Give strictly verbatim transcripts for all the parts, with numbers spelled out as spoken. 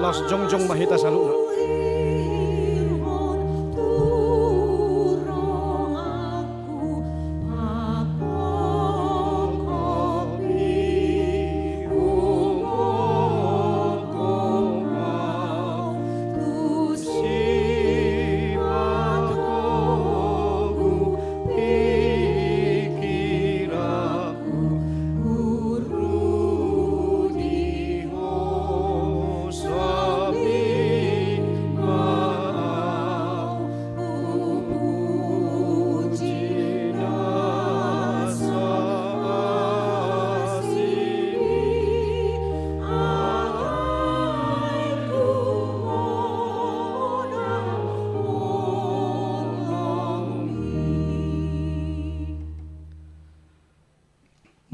Jongjong ma hita saluhutna.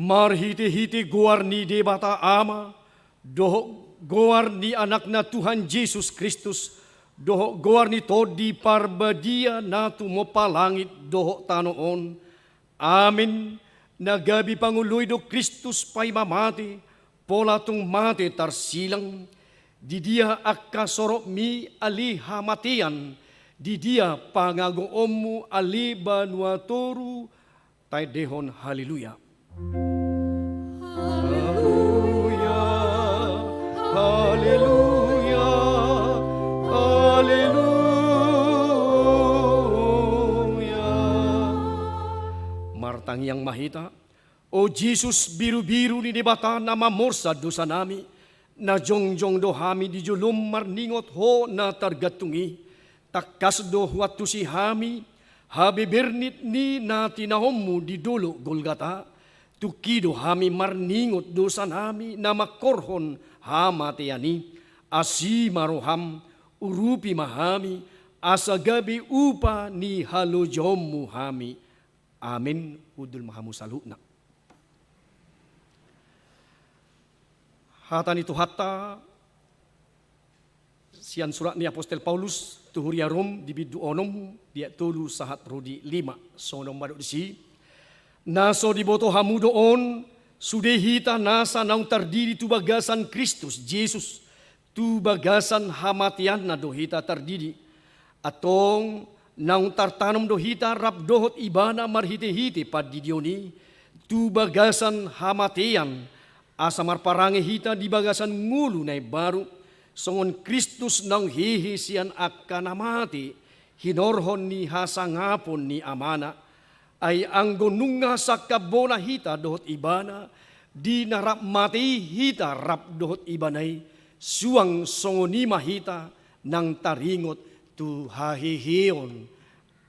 Marhitehite goar ni Debata Ama, dohot goar ni Anakna Tuhan Jesus Kristus, dohot goar ni Tondi Parbadia na tumompa langit dohot tano on. Amen. Na gabe pangoloi do Kristus paima mate, pola tung mate tarsilang. Di dia angka sorotmi ale hamatean, di dia pangagoonmu ale banua toru? Taendehon haleluya. Haleluya, haleluya, haleluya. Martangiang ma hita. O Jesus, birubiru ni Debata na mamorsan dosanami, na jongjong do hami di jolom marningot Ho na targantung i. Tangkas do huantusi hami habebernit ni na tinaonmu di dolok Golgata. Tungki do hami marningot dosanami na mangkorhon hamatean i. Asi ma roham, urupi ma hami, asa gabe upa ni halojaonmu hami. Amen. Hundul ma hamu saluhutna. Hata ni Tuhanta sian surat ni Apostel Paulus tu huria Rom di bindu onom, di ayat tolu sahat ro di lima. Songon on ma didok disi: Na so diboto hamu do on, sude hita nasa naung tardidi tu bagasan Kristus Jesus, tu bagasan hamateanna do hita tardidi. Antong naung tartanom do hita rap dohot Ibana marhitehite pandidion i tu bagasan hamatean, asa marparange hita di bagasan ngolu na imbaru, songon Kristus naung hehe sian angka na mate, hinorhon ni hasangapon ni Amana. Ai anggo nunga sangkap bona hita dohot Ibana, di na rap mate i hita rap dohot Ibana i, suang songon i ma hita nang taringot tu haheheon.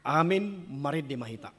Amen. Marende ma hita.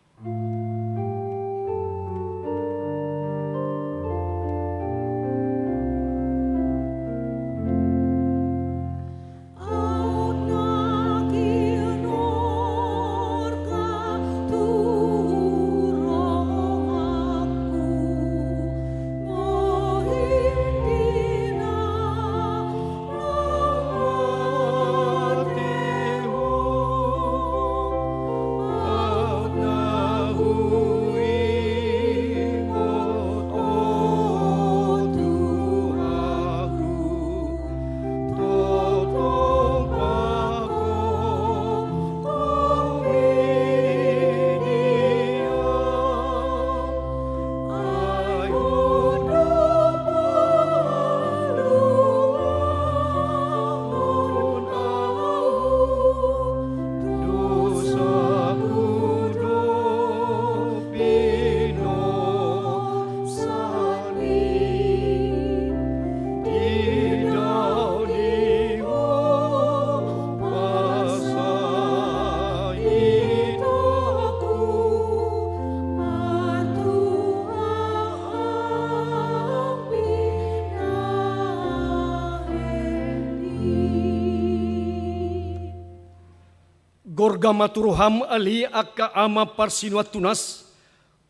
Gorga ma tu roham ale angka ama parsinuan tunas,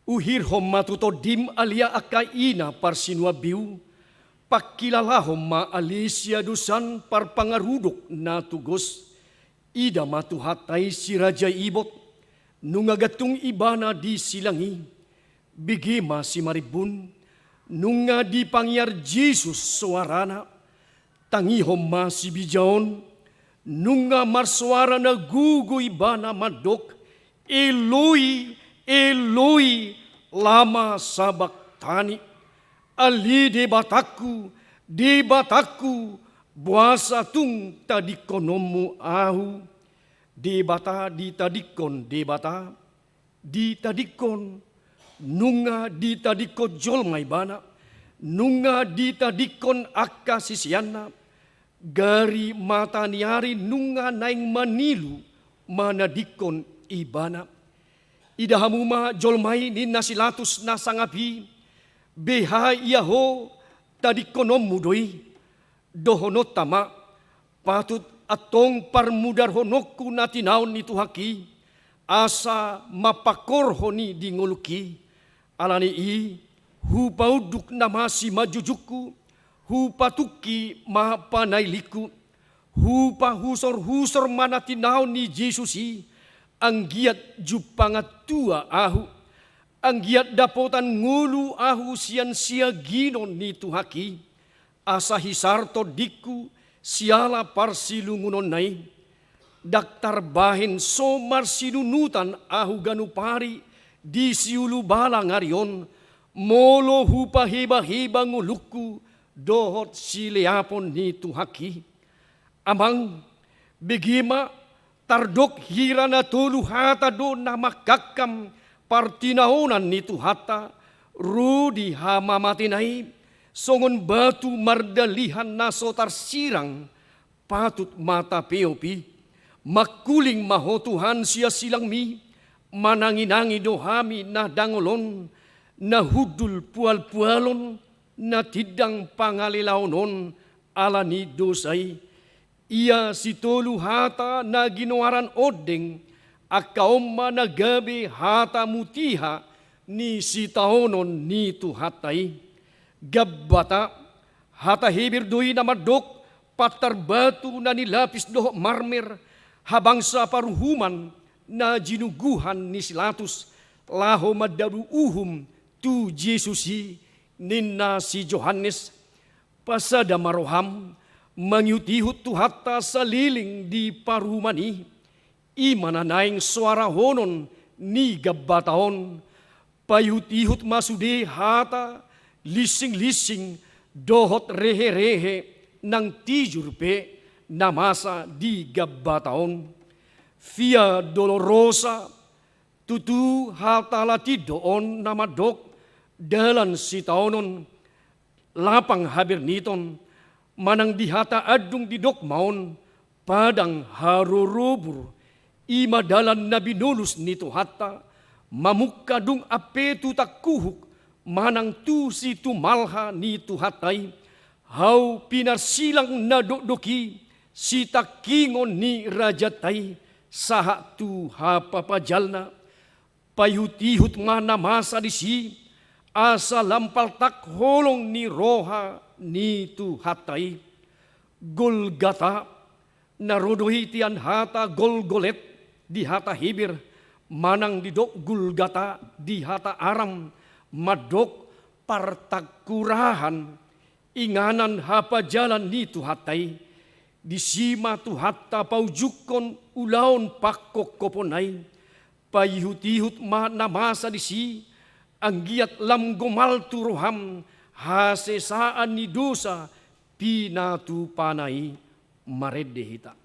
uhirhon ma tu tondim ale angka ina parsinuan biu, pangkilalahon ma ale siadosan parpangarudok na tugos. Ida ma Tuhanta i si Raja Ibot, nunga gantung Ibana di silang i. Bege ma simarimbun, nunga dipangiar Jesus soarana. Tangihon ma sibija on, nunga marsoara na gogo ibana mandok: Eloi, Eloi, lama sabaktani? Ale Debatangku, Debatangku, boasa tung tadingkononmu ahu? Debata ditadingkon Debata, ditadingkon, nunga ditadingkon jolma ibana, nunga ditadingkon angka siseanna, gari mata ni ari nunga naeng manilu manadingkon ibana. Ida hamu ma jolma i, ninna si Latus na sangap i, beha ia ho, tadingkononmu do i. Dohononta ma, patut antong parmudarhononku na tinaon ni Tuhanki, asa mampangkorhon i di ngolungki. Ala ni i, hupaunduk nama simanjujungku, hupatungki ma panailingku, hupahusorhusor ma na tinaon ni Jesus i, anggiat jumpangan tua ahu, anggiat dapotan ngolu ahu sian siaginon ni Tuhanki. Asa hisar tondingku siala parsilungunonna i. Ndang tarbahen so marsinunutan ahu ganup ari di siulubala ngari on, molo hupahebaheba ngolungku dohot sileapon ni Tuhanki. Amang, bege ma, tardok hira na tolu hata do na mangkangkam partinaonan ni Tuhanta, ro di hamamatena i, songon batu mardalihan na so tarsirang, patut ma tapeop i. Mangkuling ma ho Tuhan sian silangmi, mananginangi do hami na dangol on, na hundul pualpualon, na tindang pangalelaon on ala ni dosa i. Ia sitolu hata na ginoaran ondeng, angka on ma na gabe hata mutiha ni sitaonon ni Tuhanta i. Gambata, hata Heber do i na mandok, pantar batu na nilapis dohot marmer, habangsa paruhuman na jinuguhan ni si Latus, laho mandabu uhum tu Jesus i, ninna si Johannes. Pasada ma roham mangihutihut Tuhanta saleleng di paruhuman i, i ma na naeng soarahonon ni gambata on. Paihutihut ma sude hata, lisinglinsing dohot reherehe nang tijur pe na masa di gambata on. Via Dolorosa, tutu hata Latin do on na mandok dalan sitaonon, lapang haberniton, manang di hata andung didok ma on, padang harorobur, i ma dalan na binolus ni Tuhanta, mamungka dung ampe tu tangkuhuk, manang tu situmalha ni Tuhanta i, hau pinarsilang na dokdok i, sitangkingon ni rajanta i, sahat tu hapapajalna. Paihutihut ma na masa disi, asa lam paltak holong ni roha ni Tuhanta i. Golgata, na ro do i tian hata Golgolet di hata Heber, manang didok Gulgata di hata Aram, mandok partangkurahan, inganan hapajalan ni Tuhanta i. Disi ma Tuhanta paujungkon ulaon pangkophoponna i. Paihutihut ma na masa disi, anggiat lam gomal tu roham hasesaan ni dosa pinatupana i. Marende hita.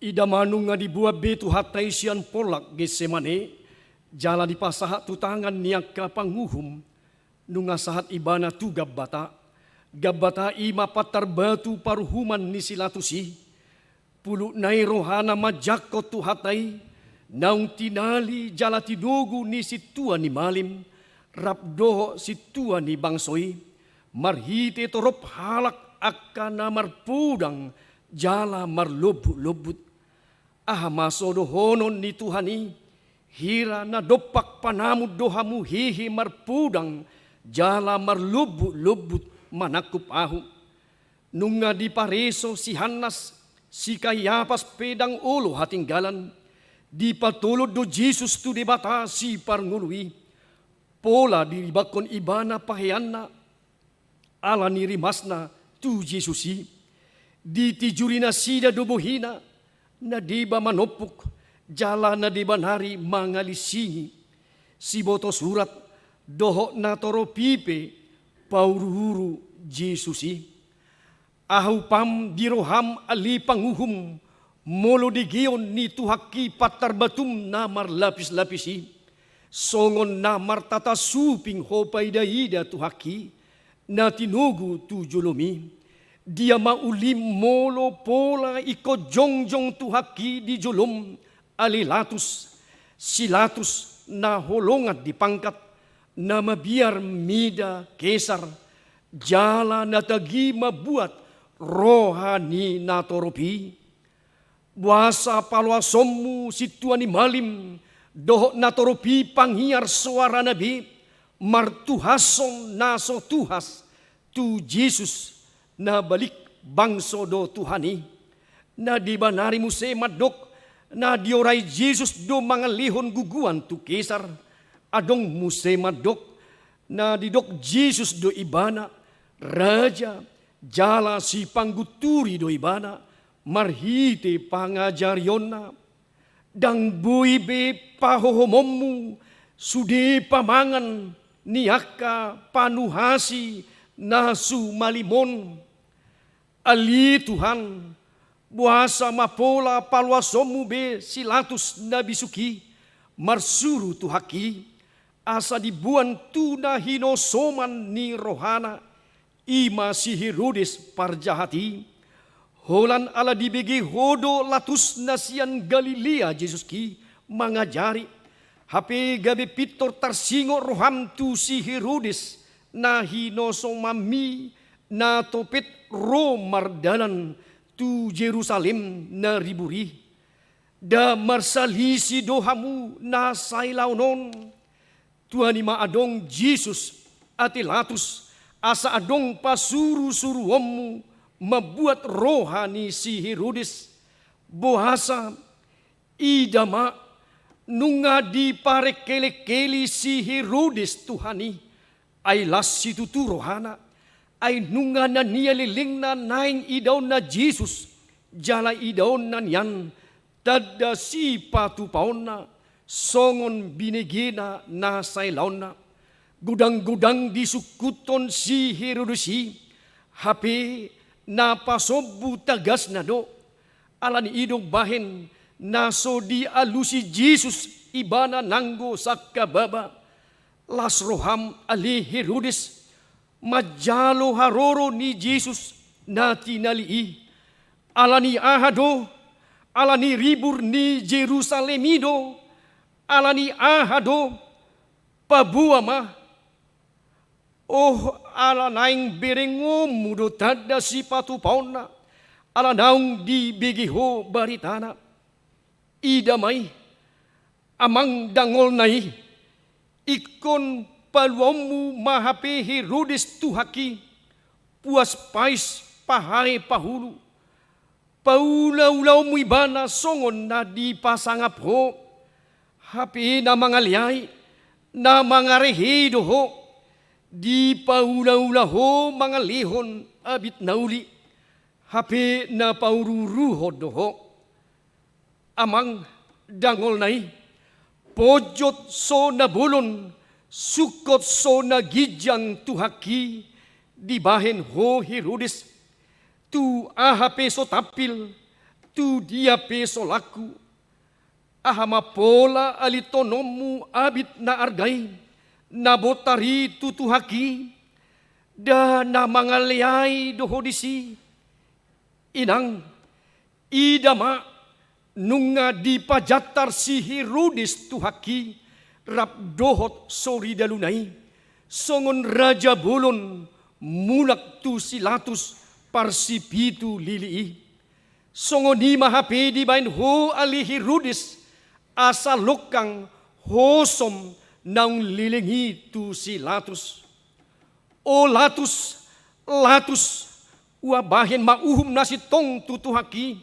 Ida ma nunga dibuat be Tuhanta i sian porlak Getsemane, jala dipasahat tu tangan ni angka panguhum, nunga sahat ibana tu Gabbata. Gabbata i ma pantar batu paruhuman ni si Latus i. Pulutna i rohana manjangkon Tuhanta i, naung tinali jala tinogu ni sintua ni malim, rap dohot sintua ni bangso i, marhite torop halak angka na marpudang jala marlombut-lombut. Aha ma so dohonon ni Tuhan i? Hira na dompak panamun do hamu hehe marpudang jala marlombut-lombut manangkup ahu. Nunga dipareso si Hannas, si Kaiapas pe ndang olo hatinggalan. Dipatolon do Jesus tu Debata Siparngolu i. Pola diribakkon ibana paheanna ala ni rimasna tu Jesus i. Ditijuri nasida do bohina, na deba manompuk jala na deba nari mangalisingi. Siboto surat dohot na torop i pe pauru-uru Jesus i. Ahu pam di roham ale panguhum, molo degeon ni Tuhangki pantar batum na marlapis-lapis i. Songon na martata suping ho paida-ida Tuhangki, na tinogu tu jolom i. Dia ma uli molo pola ingkon jongjong Tuhangki di jolom, ale Latus, si Latus na holongan di pangkat, na mabiar mida Kesar, jala na tagi mambuat roha ni natorop i. Boasa paloasonmu sintua ni malim dohot natorop i pangiar soarana be, martuhashon na so tuhas tu Jesus, na balik bangso do Tuhan i. Na deba nari muse mandok, na diorai Jesus do mangalehon guguan tu Kesar. Adong muse mandok, na didok Jesus do ibana raja, jala sipanggunturi do ibana marhite pangajarionna. Ndang boi be pahohomonmu sude pamangan ni angka panuhasi na sumalim on. Ale Tuhan, boasa ma pola paloasonmu be si Latus na bisuk i marsuru Tuhangki, asa diboan tu na hinosoman ni rohana, i ma si Herodes parjahat i. Holan ala dibege ho do Latus na sian Galilea Jesuski mangajari, hape gabe pintor tarsingot roham tu si Herodes na hinosomanmi, na topet ro mardalan tu Jerusalem na ribur i. Nda marsalisi do hamu na sai laon on? Tuani ma adong Jesus, ate Latus, asa adong pasurusuruonmu mambuat roha ni si Herodes. Boasa, ida ma, nunga diparekelekeli si Herodes Tuhan i, ai las situtu rohana, ai nunga na nialelengna naeng idaonna Jesus, jala idaonna nian tanda sipatupaonna songon binegena na sai laonna. Godang-godang disungkuthon si Herodes i, hape na pasombu tagasna do. Ala ni i do umbahen na so dialusi Jesus ibana nanggo sangkababa. Las roham ale Herodes manjalo haroro ni Jesus na tinali i. Ala ni aha do? Ala ni ribur ni Jerusalem i do? Ala ni aha do? Paboa ma. Oh, ala naeng berengonmu do tanda sipatupaonna, ala naung dibege ho baritana. Ida ma i, amang dangolna i, ingkon paluaonmu ma hape Herodes Tuhangki, puas pais pahae pahulu, paulaulaonmu ibana songon na dipasangap ho, hape na mangaleai, na mangarehei do ho, dipaulaula ho mangalehon abit na uli, hape na paururuhon do ho. Amang dangolna i, ponjot so na bolon, sungkot so na ginjang Tuhangki dibahen ho Herodes. Tu aha pe so tampil, tu dia pe solangku. Aha ma pola alitononmu abit na arga i, na bontar i tu Tuhanki, da na mangaleai do ho disi? Inang, ida ma, nunga dipajantar si Herodes Tuhanki rap dohot soridaluna i, songon raja bolon mulak tu si Latus parsipitu lili i. Songon i ma hape dibahen ho ale Herodes, asa longkang hosom naung leleng i tu si Latus. O Latus, Latus, hubahen ma uhum na sintong tu Tuhanki,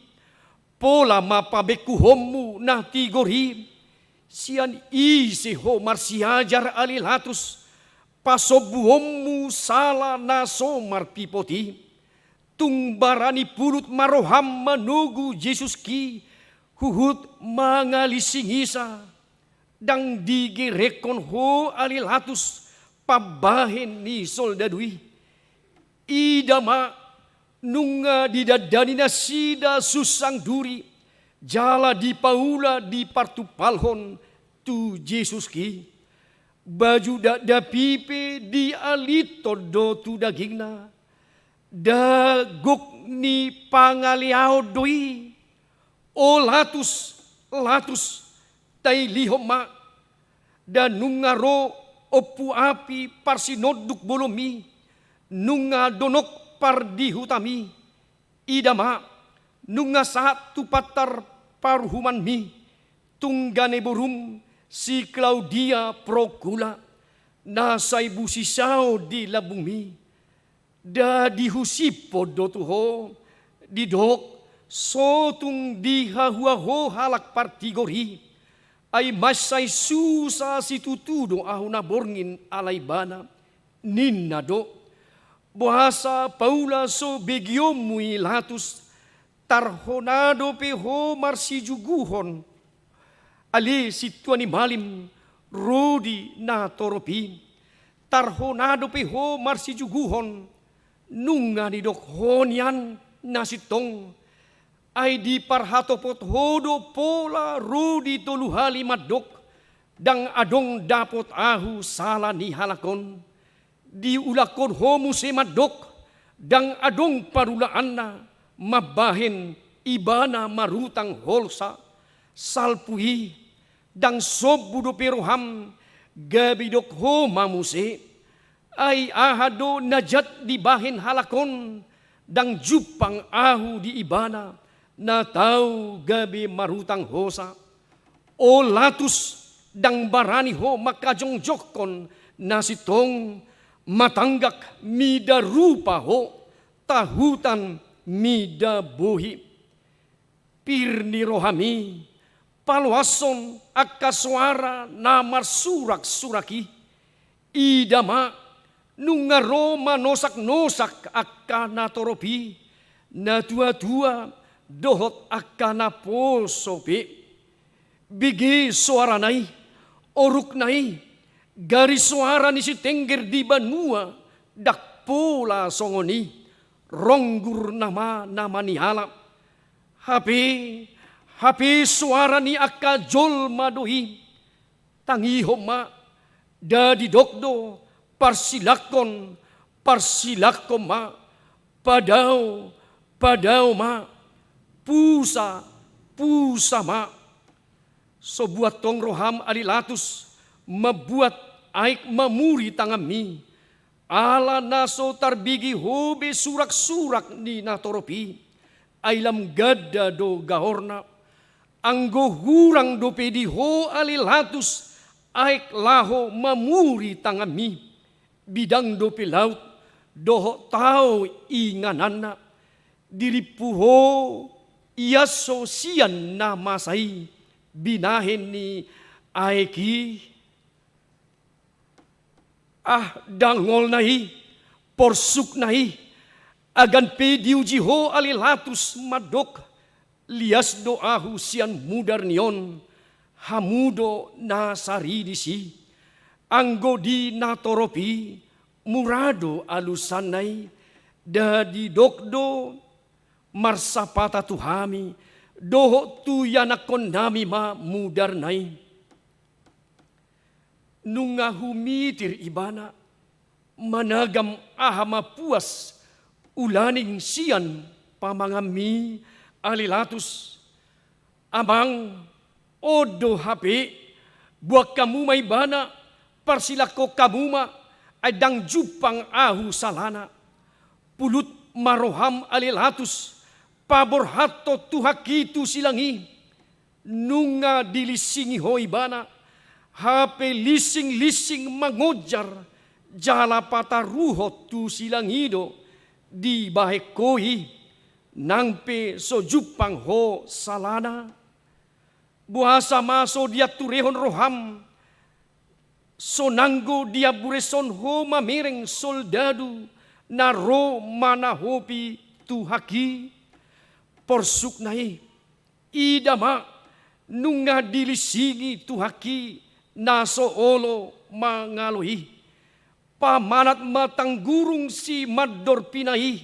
pola ma pabengkuhonmu na tigor i. Sian ise ho marsiajar ale Latus, pasombuonmu sala na so marpipot i? Tung barani pulut ma roham manogu Jesuski, huhut mangalinsingisa. Ndang digerekhon ho ale Latus pambahen ni soldadu i. Ida ma, nunga didandani nasida sunsang duri, jala dipaula dipartumpalhon tu Jesuski. Baju dakdanak i pe dialithon do tu dagingna. Dagok ni pangaleaon do i. O Latus, Latus, tailihon ma, da nunga ro ompu api parsinonduk bolonmi, nunga donok pardihutam i. Ida ma, nunga sahat tu pantar paruhumanmi, tung gane borum si Klaudia Prokula, na sai busisaon di lambungmi. Da dihusipon do tu ho, didok, so tung dihahua ho halak partigor i, ai mansai susa situtu do ahu na borngin ala ibana, ninna do. Boasa paula so begeonmu i Latus, tarhona dope ho marsijuguhon, ale sintua ni malim, ro di natorop i. Tarhona dope ho marsijuguhon, nunga nidok ho nian na sintong. Ai diparhatopot ho do pola ro di tolu hali mandok, ndang adong dapot ahu sala ni halak on. Diulakhon ho muse mandok, ndang adong parulaanna mambahen ibana marutang hosa. Salpu i, ndang sombu dope roham, gabe didok ho ma muse. Ai aha do na jat dibahen halak on, ndang jumpang ahu di ibana, na tau gabe marutang hosa. O Latus, ndang barani ho mangkajongjonghon na sintong, matanggak mida rupa ho, tahutan mida bohi. Pir ni rohami, paloashon angka soara na marsuraksurak i. Ida ma, nunga ro manosaknosak angka natorop i, natuatua dohot angka naposo pe. Bege soarana i, orukna i, gari soara ni sitengger di banua, ndang pola songon i, ronggur nama na maniala. Hape, hape soara ni angka jolma do i. Tangihon ma, da didok do, parsilakhon, parsilakhon ma, padao, padao ma, pusa, pusa ma. So buat tong roham ale Latus, mambuat aek mamuri tanganmi, ala na so tarbege ho be suraksurak ni natorop i, ai lam ganda do gaorna. Anggo hurang dope di ho ale Latus aek laho mamuri tanganmi, bidang dope laut dohot tao ingananna. Dirimpu ho ias ho sian na masa i binahen ni aek i. Ah, dangolna i, porsukna i, agan pe diuji ho ale Latus mandok, lias do ahu sian mudar ni on, hamu do na saridis i. Anggo di natorop i, mura do alusanna i, da didok do, marsapata tu hami, dohot tu ianakkonnami ma mudarna i. Nunga humitir ibana, managam aha ma puas ulaning sian pamanganmi, ale Latus. Amang, on do hape, boan hamu ma ibana, parsilangkon hamu ma, ai ndang jumpang ahu salana. Pulut ma roham, ale Latus, paborhathon Tuhanki tu silang i. Nunga dilinsingi ho ibana, hape linsing-linsing mangonjar, jala pataruhon tu silang i do dibahen ho i, nang pe so jumpang ho salana. Boasa ma so dianturehon roham, sonang do diambureshon ho mamereng soldadu na ro manahopi Tuhanki? Porsukna i, ida ma, nunga dilinsingi Tuhanki na so olo mangalo i. Pamanat ma tanggurung simandorpina i,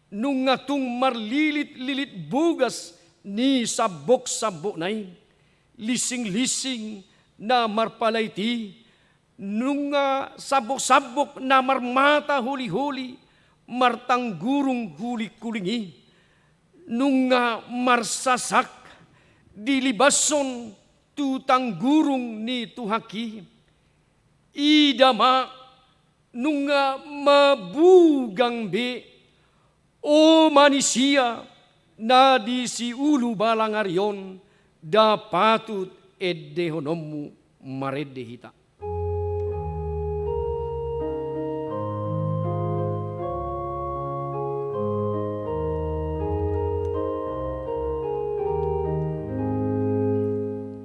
nunga tung marlilit-lilit bogas ni sambok-sambokna i. Linsing-linsing na marpalait i, nunga sambok-sambok na marmata holi-holi, martanggurung huling-huling i, nunga marsasak dilibashon tu tanggurung ni Tuhanki. Ida ma, nunga mabugang be, o manisia na di siulu balang ari on, nda patut endehononmu. Marende hita.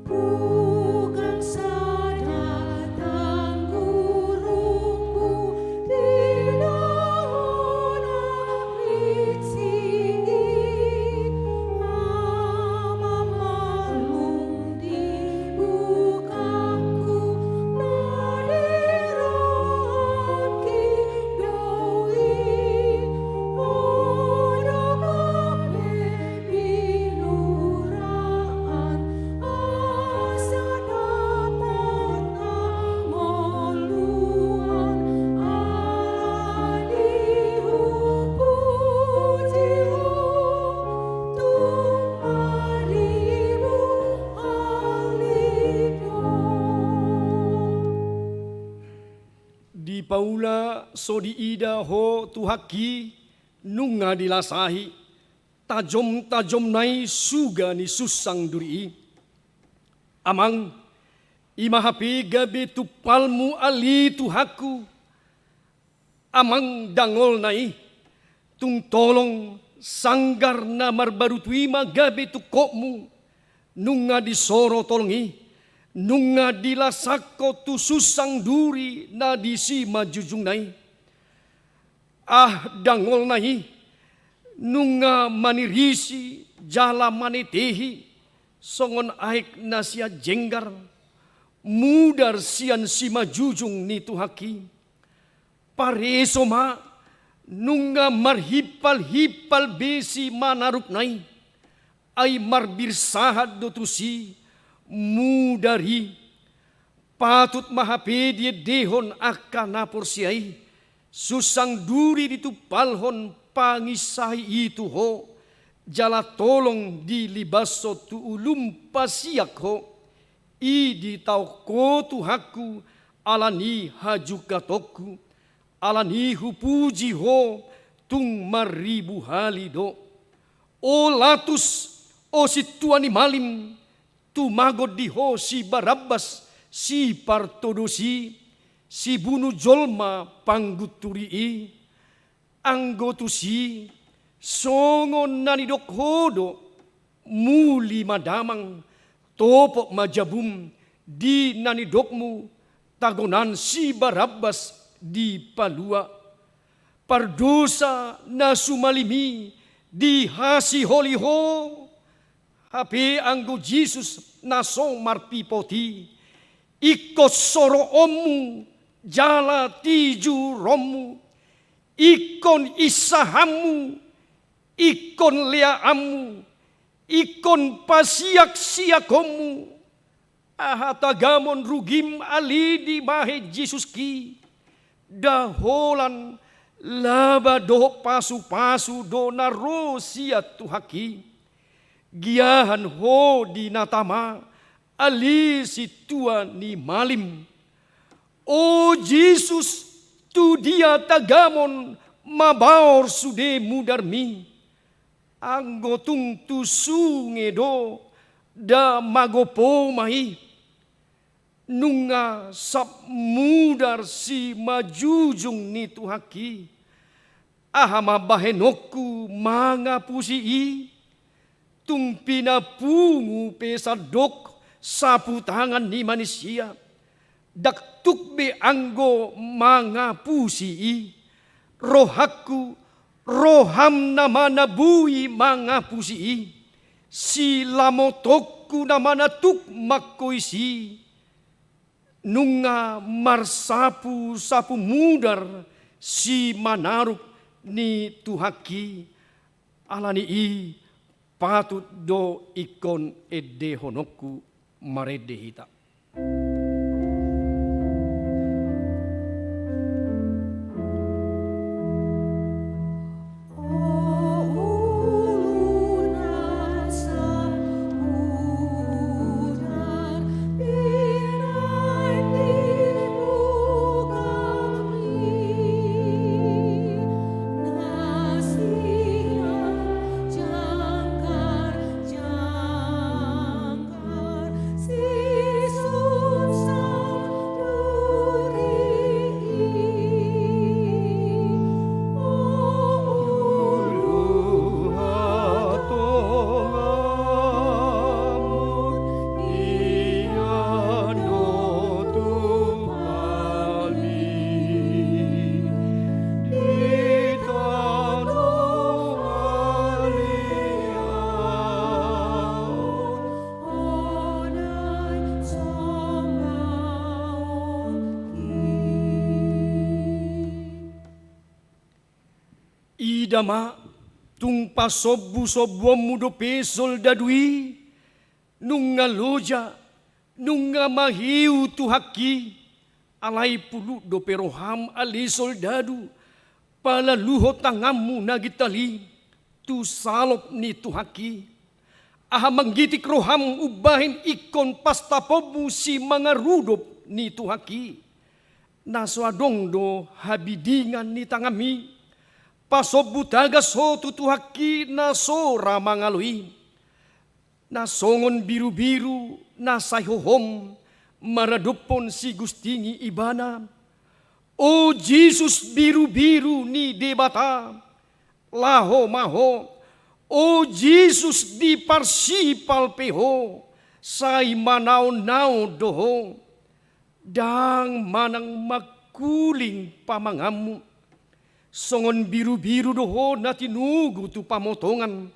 Bugang sada tanggurungmu di dalam linsing i, Amang, malum di bugangku na di rohangki do i. Odok hape binuraan, asa dapot hangoluan, ala ni hupuji ho tung marribu hali do. Dipaula so diida ho Tuhanki, nunga dilasahi, tajom-tajomna i suga ni sunsang duri i. Amang, i ma hape gabe tumpalmu, ale Tuhanku. Amang, dangolna i, tung tolong sanggar na marbarutu i ma gabe tungkotmu. Nunga disoro tolong i, nunga dilasahon tu sunsang duri na di simanjujungna i. Ah, dangolna i, nunga manirisi jala manetehi, songon aek na sian jenggar, mudar sian simanjujung ni Tuhanki. Pareso ma, nunga marhimpal-himpal be simanarupna i, ai marbirsahat do tusi mudar i. Patut ma hape diendehon angka na porsea i, sunsang duri ditumpalhon panginsahi i tu ho, jala tolong dilibashon tu ulum pasiak ho. I ditaon ho Tuhanku, ala ni hajungkatonku, ala ni hupuji ho tung marribu hali do. O Latus, o sintua ni malim, tumagon di ho si Barabas sipartodos i, sibunu jolma panggunturi i. Anggo tusi, songon na nidok ho do, muli ma damang, topot ma jabum, di na nidokmu, tagonan si Barabas dipalua. Pardosa na sumalim i dihasiholi ho. Hape anggo Jesus na so marpipot i, ingkon soroonmu jala tijuronmu, ingkon insahanmu, ingkon leaanmu, Ingkon pasiaksiakonmu, aha tagamon rugim ale dibahen Jesuski, nda holan laba dohot pasupasu do na ro sian Tuhanki. Giahan ho di na tama, ale sintua ni malim. O Jesus, tu dia tagamon mabaor sude mudarmi? Anggo tung tu sunge do, nda magompo ma i. Nunga sap mudar simanjujung ni Tuhanki. Aha ma bahenonku mangapusi i? Tung pinapungu pe sandok saputangan ni manisia, ndang tuk be anggo mangapusi i. Rohangku, roham nama na boi mangapusi i. Silamotonku nama na tuk mangkoisi. Nunga marsapusapu mudar simanaruk ni Tuhanki. Alani i patut do ingkon endehononku. Marende hita. Ida ma, tung pasombusombuonmu dope soldadu i, nunga loja, nunga mahiu Tuhanki. Alai pulut dope roham ale soldadu, palaluhon tanganmu na gintal i tu salop ni Tuhanki. Aha manggitik roham umbahen ingkon pastaponmu simangarudop ni Tuhanki? Na so adong do habidingan ni tanganmi. Pasombu tagas ho tu Tuhanki na so ra mangalo i. Na songon birubiru na sai hohom maradophon sigustingi ibana. O Jesus, birubiru ni Debata, laho ma ho. O Jesus, diparsipal pe ho, sai manaonnaon do ho. Ndang manang mangkuling pamanganmu. Songon birubiru do ho na tinogu tu pamotongan,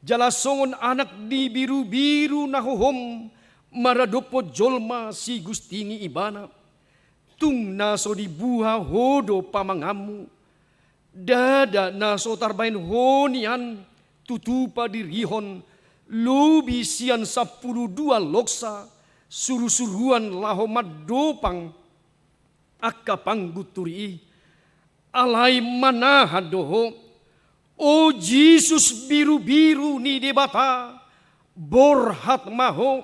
jala songon anak ni birubiru na hohom maradophon jolma sigustingi ibana. Tung na so dibuha ho do pamanganmu. Ndada na so tarbahen ho nian tutu padirihon lobi sian sampulu dua loksa surusuruan laho mandopang angka panggunturi i. Alai manahan do ho. O Jesus, birubiru ni Debata, borhat ma ho.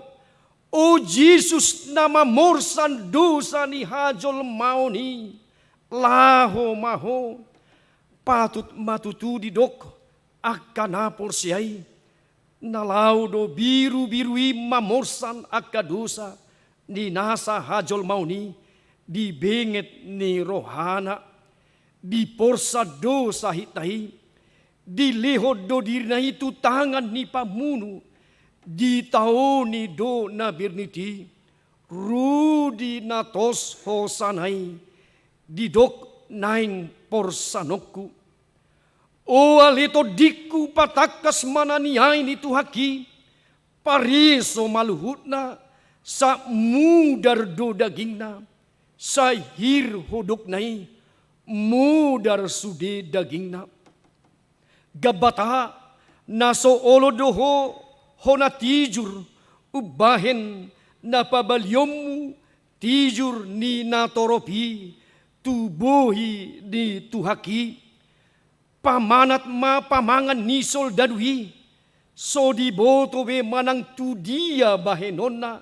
O Jesus, na mamorsan dosa ni hajolmaon i, laho ma ho. Patut ma tutu didok angka na porsea i, na laho do birubiru i mamorsan angka dosa ni nasa hajolmaon i di benget ni rohana. Diporsan do sahitna i, dilehon do dirina i tu tangan ni pamunu, ditaoni do na bernit i. Rudi na tos hosana i, didok naeng porsanonku. O ale tondingku, patangkas ma na niae ni Tuhanki. Pareso ma luhutna, sap mudar do dagingna. Sai hir hodokna i, mudar sude dagingna. Gambata, na so olo do ho Hona tijur umbahen na pabalionmu tijur ni natorop i tu bohi ni Tuhan i. Pamanat ma pamangan ni soldadu i, so diboto be manang tu dia bahenonna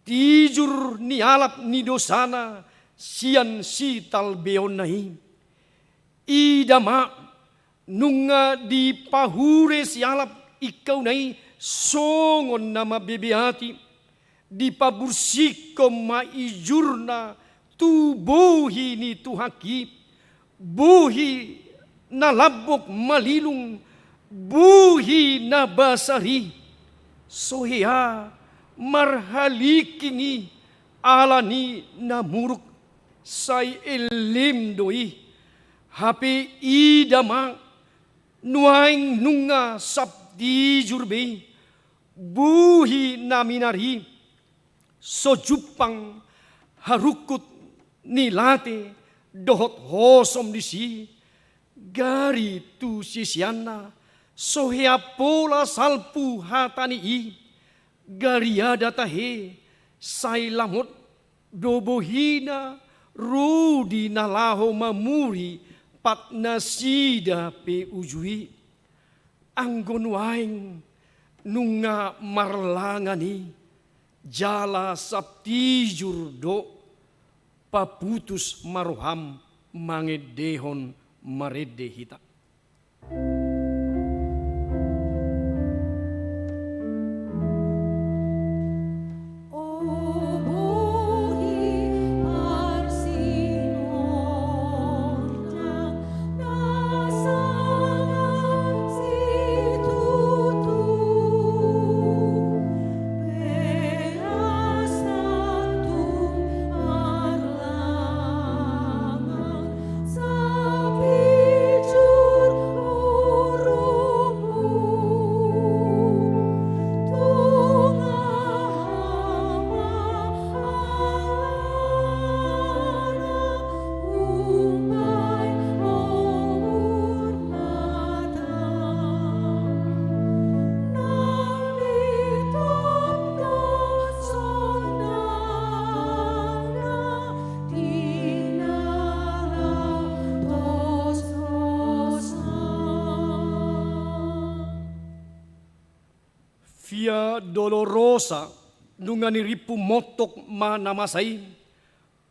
tijur ni alap ni dosana sian sitalbeonna i. Ida ma, nunga dipahure sialap ingkauna i songon na mambebeati, dipabursihkon ma ijurna tu bohi ni Tuhan i, bohi na lambok malilung, bohi na basar i. So hea marhalingking i ala ni na muruk, sai ellem do i. Hape ida ma, nuaeng nunga sap tijur be i, bohi na minar i, so jumpang harungkut ni late dohot hosom disi, gari tu siseanna so hea pola salpu hata ni i, gariada tahe sai lamot do bohina ro di na laho mamuri pat nasida pe uju i. Anggo nuaeng nunga marlangan i, jala sap tijur do, paputus ma roham mangendehon marende hita. Via Dolorosa, nunga nirimpu montok ma na masa i.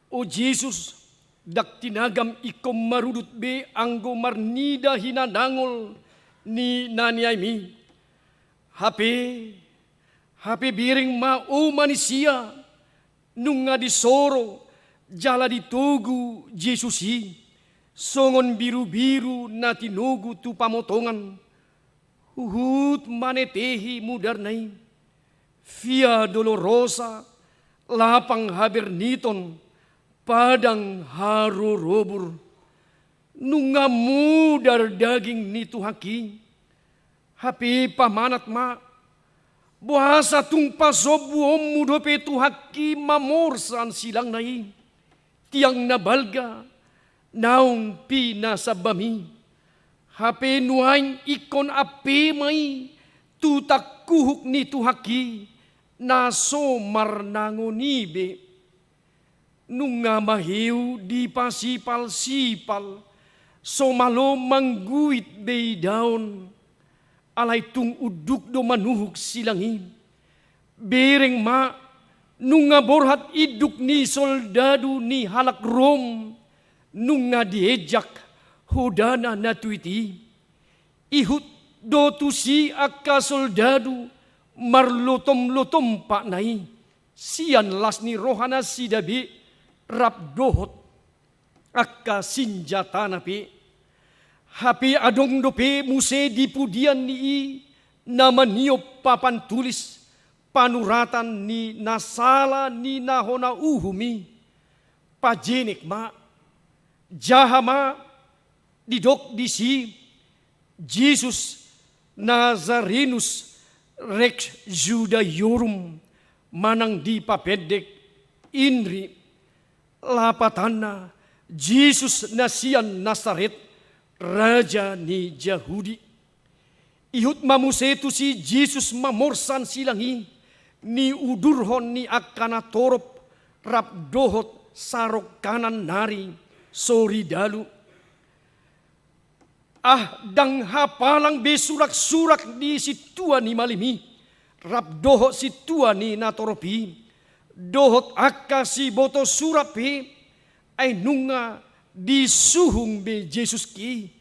O Jesus, ndang tinagam ingkon marudut be anggo marnida hinadangol ni na niaim i. Hape, hape bereng ma o manisia, nunga disoro jala ditogu Jesus i, songon birubiru na tinogu tu pamotongan, huhut manetehi mudarna i. Via Dolorosa, lapang haberniton, padang harorobur. Nunga mudar daging ni Tuhan i. Hape pamanat ma, boasa tung pasombuonmu dope Tuhan i mamorsan silangna i, tiang na balga naung pinasambam i. Hape nuaeng ingkon ampe ma i tu tangkuhuk ni Tuhan i na so marnangon i be. Nunga maheu dipasipalsipal, so malo mangguit be idaon, alai tung unduk do manuhuk silang i. Bereng ma, nunga borhat induk ni soldadu ni halak Rom, nunga dienjak hodana na tuit i. Ihut do tusi angka soldadu marlotomlotom patna i, sian las ni roha nasida be rap dohot angka sinjatana pe. Hape adong dope muse di pudian ni i na maniop papan tulis panuratan ni na sala ni na hona uhum i. Pajenek ma, jaha ma, didok disi, Jesus Nazarenus Rex Judaeorum, manang dipapendek INRI, lapatanna Jesus na sian Nasaret, raja ni Jahudi. Ihut ma muse tusi Jesus mamorsan silang i, niudurhon ni angka natorop rap dohot sarongkanan nari soridalu. Ah, ndang hapalang be suraksurak ni sintua ni malim i, rap dohot sintua ni natorop i, dohot angka siboto surat pe, ai nunga disuhung be Jesus i,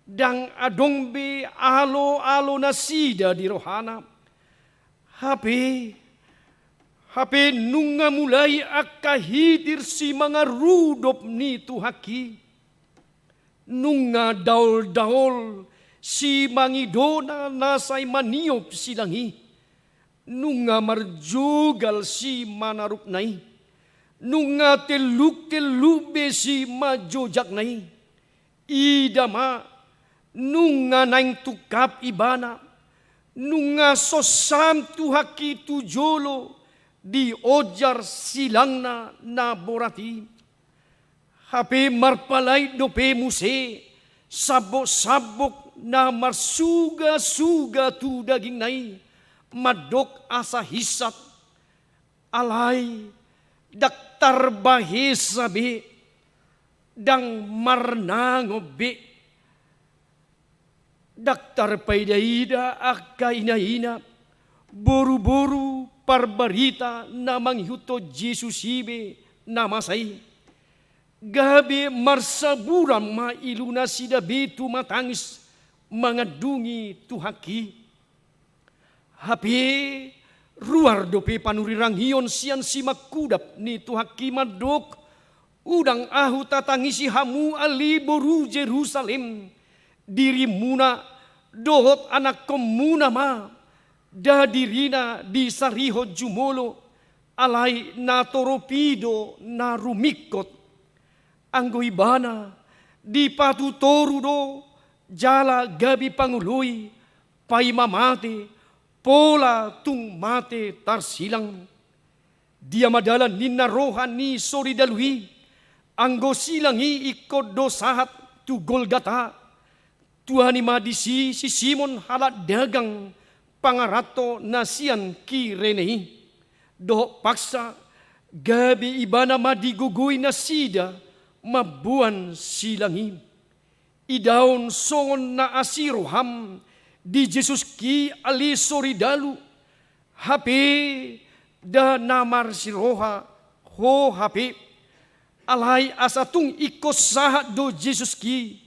ndang adong be aloalo nasida di rohana. Hape, hape nunga mulai angka hitir simangarudop ni Tuhan i. Nunga daoldaol simangidona na sai maniop silang i. Nunga marjogal simanarupna i. Nunga telluktelluk be simanjojakna i. Ida ma, nunga naeng tungkap ibana, nunga sosam Tuhan i tu jolo dionjar silangna na borat i. Hape marpalait dope muse sambok-sambok na marsugasuga tu dagingna i, mandok asa hinsat. Alai ndang tarbahesa be, ndang marnangop be, ndang tarpaidaida angka inaina, boruboru parbarita na mangihuthon Jesus i be na masa i. Gabe marsaburan ma ilunasida be tumatangis mangandungi Tuhan i. Hape ruar dope panurirangion sian simangkudap ni Tuhan i mandok, unang ahu tatangisi hamu ale boru Jerusalem, dirimuna dohot anakkonmuna ma, nda dirina disarihon jumolo, alai natorop i do na rumingkot. Anggo ibana dipatutoru do jala gabe pangoloi, paima mate, pola tung mate tarsilang. Dia ma dalan ninna roha ni soridalu i, anggo silang i ingkon do sahat tu Golgata. Tuani ma disi si Simon halak dagang pangaranto na sian Kirene i. Dohot paksa, gabe ibana ma digogoi nasida mamboan silang i. Idaon songon na asi roham di Jesus i ale soridalu, hape nda na marsiroha ho hape. Alai asa tung ingkon sahat do Jesus i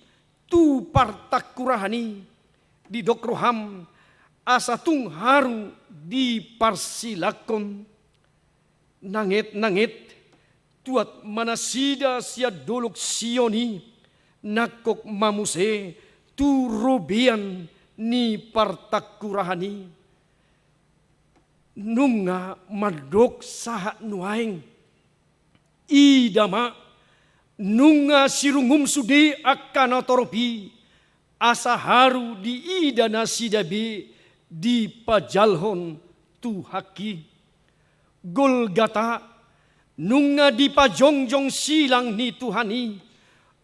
tu partangkurahan i, didok roham asa tung haru diparsilangkon. Nanget-nanget tuat ma nasida sian dolok Sion i, nangkok ma muse tu robean ni partangkurahan i. Nunga mandok sahat nuaeng. Ida ma, nunga sirungum sude angka natorop i, asa haru diida nasida be dipajalhon Tuhan i. Golgata, nunga dipajongjong silang ni Tuhan i.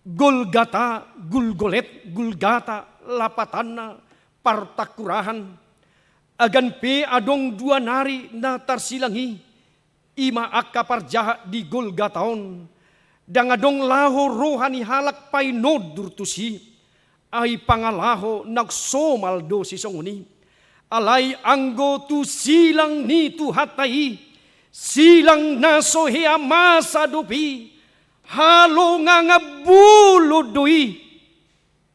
Golgata, Gulgolet, Gulgata, lapatanna partangkurahan. Agan pe adong dua nari na tarsilang i, i ma angka parjahat di Golgata on, ndang adong laho roha ni halak painondur tusi, ai pangalaho naung somal do sisongon i. Alai anggo tu silang ni Tuhanta i, silang na so hea masa dope i, halongangan bolon do i.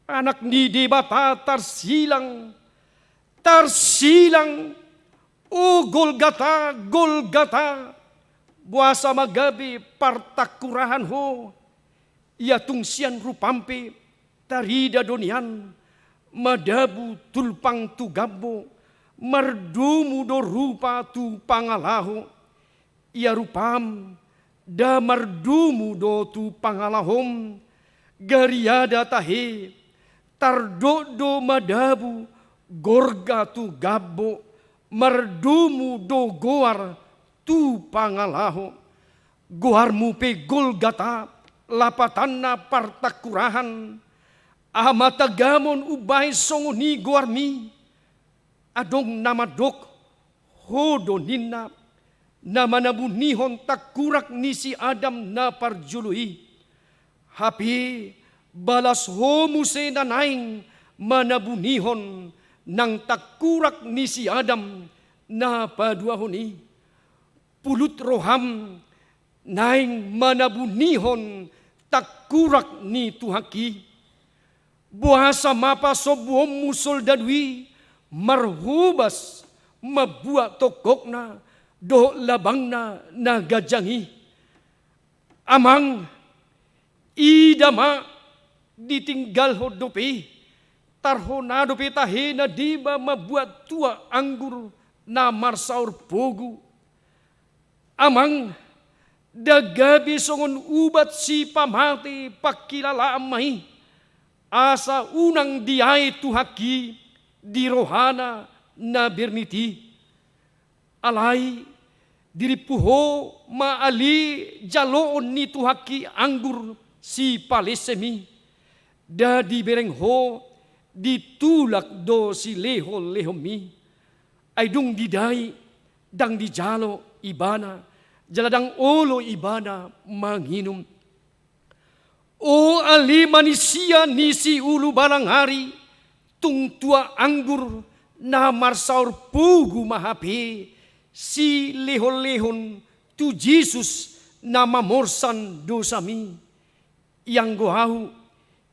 Anak ni Debata tarsilang, tarsilang, o Golgata, Golgata, boasa ma gabe partangkurahan ho? Ia tung sian rupam pe tarida do nian, madabu tulpang tu gambo, mardomu do rupa tu pangalaho. Ia rupam, nda mardomu do tu pangalahom, gariada tahe, tardok do madabu gorga tu gambo, mardomu do goar tu pangalaho. Goarmu pe Golgata, lapatanna partangkurahan. Aha ma tagamon umbahen songon i goarmi? Adong na mandok, ho do ninna, na manabunihon tangkurak ni si Adam na parjolo i. Hape balas ho muse na naeng manabunihon nang tangkurak ni si Adam na paduahon i. Pulut roham naeng manabunihon tangkurak ni Tuhanki. Boasa ma pasombuonmu soldadu i marhobas mambuat tongkokna dohot labangna na ganjang i? Amang, ida ma, ditinggalhon dope i, tarhona dope tahe na deba mambuat tuak anggur na marsaor pogu. Amang, ndang gabe songon ubat sipamate pangkilalaan ma i, asa unang diae Tuhanki di rohana na bernit i. Alai dirimpu ho ma ale jaloon ni Tuhanki anggur sipalesem i, nda dibereng ho ditulak do silehonlehonmi. Ai dung didai, ndang dijalo ibana, jala ndang olo ibana manginum. O ale manisia ni siulubalang ari, tung tuak anggur na marsaor pogu ma hape silehonlehon tu Jesus na mamorsan dosami. Ianggo ahu,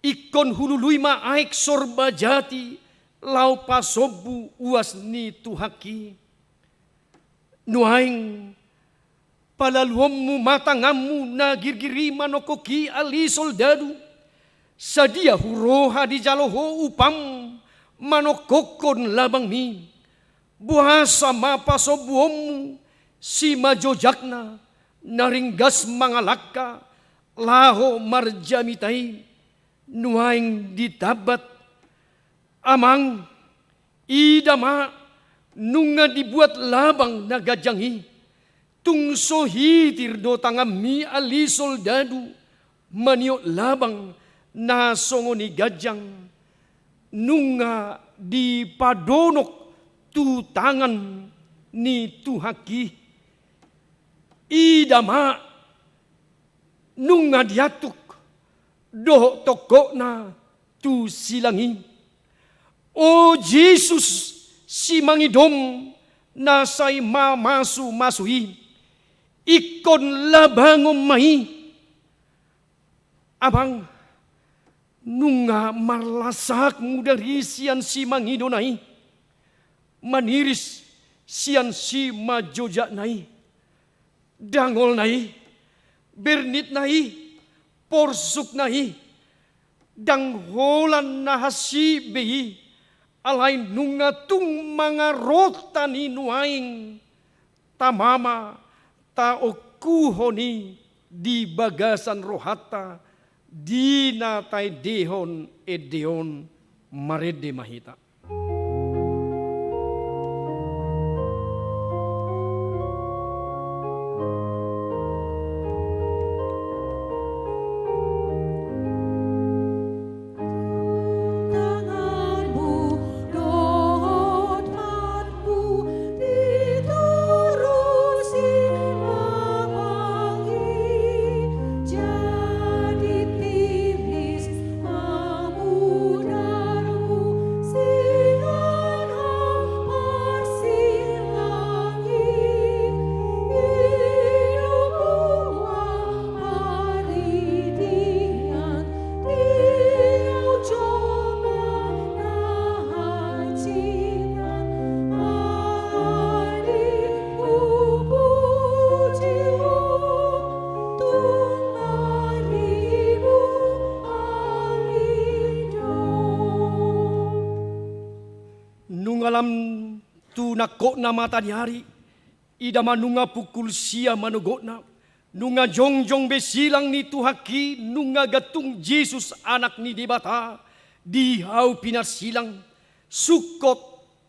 ingkon hulului ma aek sorba jati laho pasombu uas ni Tuhanki. Nuaeng palaluonmu ma tanganmu na girgir i manongkok i ale soldadu, sadia huroha dijalo ho upam manongkokkon labangmi. Boasa ma pasombuonmu simanjojakna na ringgas mangalangka laho marjamita i? Nuaeng ditambat, Amang, ida ma, nunga dibuat labang na ganjang i. Tung so hitir do tanganmi ale soldadu maniop labang na songon i ganjang, nunga dipadonok tu tangan ni Tuhanki. Ida ma, nunga diantuk dohot tongkokna tu silang i. O Jesus, simangidom na sai mamasumasu i, ingkon labangon ma i. Amang, nunga marlasak mudar i sian simangidona i, maniris sian simanjojakna i. Dangolna i, bernitna i, porsukna i, ndang holan na hansit be i, alai nunga tung mangarontang i nuaeng. Tama ma taongkuhon i di bagasan rohanta di na taendehon ende on. Marende ma hita. Nunga lam tu nangkokna mata ni ari, ida ma nunga pukul sia manogotna, nunga jongjong be silang ni Tuhanki, nunga gantung Jesus Anak ni Debata di hau pinarsilang, sungkot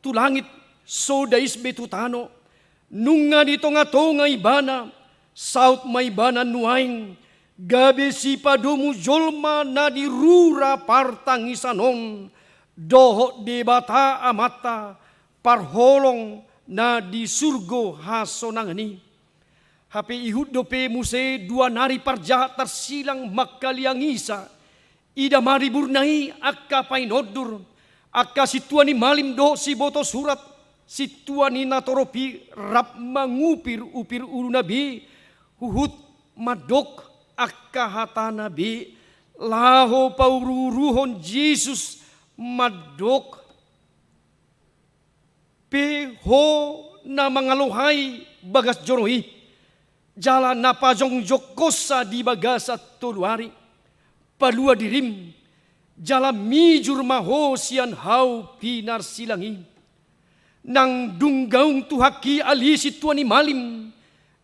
tu langit, so dais be tu tano. Nunga di tongatonga ibana, saut ma ibana nuaeng gabe sipadomu jolma na di rura partangisan on dohot Debata Amanta, parholong na di surgo hasonangan i. Hape ihut dope muse dua nari parjahat tarsilang mangkaliangisa, ida ma di burna i angka painondur, angka sintua ni malim dohot siboto surat, sintua ni natorop i rap mangupir-upir uluna be, huhut mandok angka hatana be, laho pauruuruhon Jesus mandok, pe ho na mangalohai bagas joro i, jala na pajongjongkonsa di bagasan tolu ari, palua dirim, jala mijur ma ho sian hau pinarsilang i. Nang dung gaung Tuhanki ale sintua ni malim,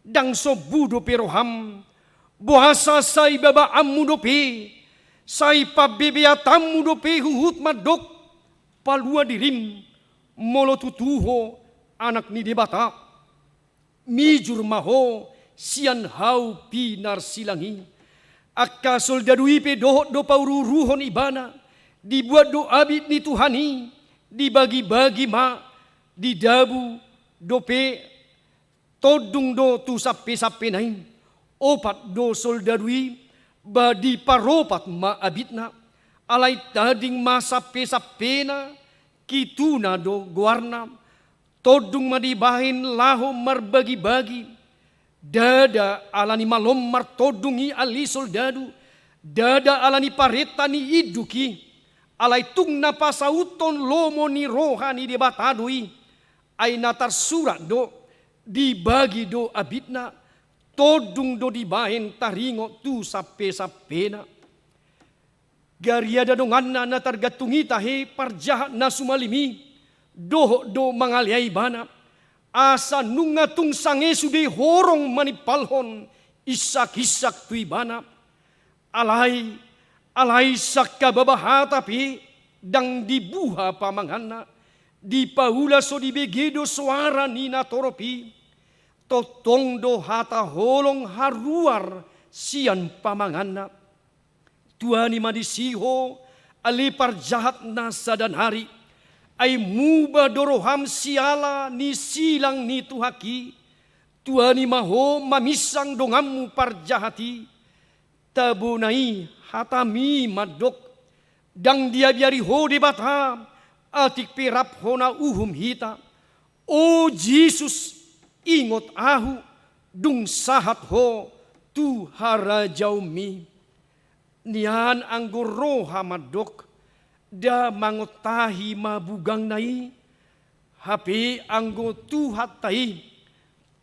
ndang sombu dope roham, boasa sai babaanmu dope, sai pambebeatanmu dope huhut mandok, palua dirim, molo tutu ho Anak ni Debata. Mijur ma ho sian hau pinarsilang i. Angka soldadu i pe dohot do pauruuruhon ibana, dibuat do abit ni Tuhan i, dibagibagi ma, didabu dope tondung do tu sampesampena i. Opat do soldadu i, ba diparopat ma abitna, alai tading ma sampesampena, Kituna do goarna, tondung ma dibahen laho marbagibagi, ndada ala ni malom martondung i ale soldadu, ndada ala ni parenta ni induk i, alai tung na pasauthon lomo ni roha ni Debata do i, ai na tarsurat do, dibagi do abitna, tondung do dibahen taringot tu sampesampena. Gariada donganna na targantung i tahe parjahat na sumalim i, dohot do mangaleai ibana, asa nunga tung sange sude horong manimpalhon insak-insak tu ibana. Alai, alai sangkababa hata pe ndang dibuha pamanganna, dipaula so dibege do soara ni natorop i, tongtong do hata holong haruar sian pamanganna. Tuani ma disi ho, ale parjahat na sada nari, ai muba do roham siala ni silang ni Tuhanki. Tuani ma ho maminsang donganmu parjahat i. Tabona i hatami mandok, ndang diabiari ho Debata, atik pe rap hona uhum hita. O Jesus, ingot ahu, dung sahat ho tu harajaonmi. Nian anggo roha mandok, nda mangontahi ma bugangna i, hape anggo Tuhanta i,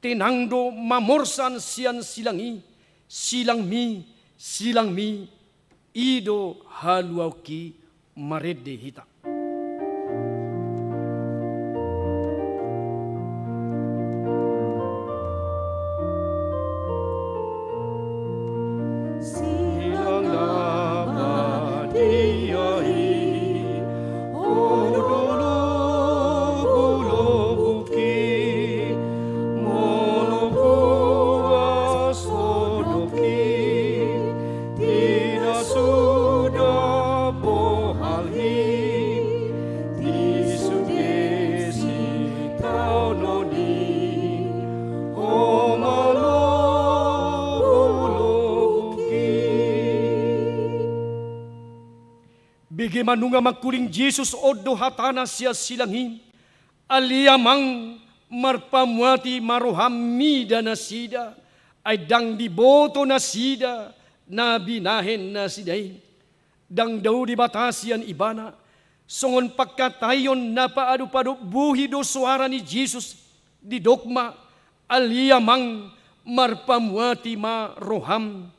tenang do mamorsan sian silang i, silangmi, silangmi, i do haluaonki. Marende hita. Silang na badia i, o lombu-lombuki, molo puas sodopki, tidak sudah bohal i, di sude sitaonon i, o malo lombuki. Bege ma nunga mangkuling Jesus, on do hatana sian silang i, ale Amang, marpamuati ma roham mida nasida, ai ndang diboto nasida na binahen nasida i. Ndang dao Debata sian ibana, songon pangkataion na paadop-adop bohi do soara ni Jesus, didok ma, ale Amang, marpamuati ma roham.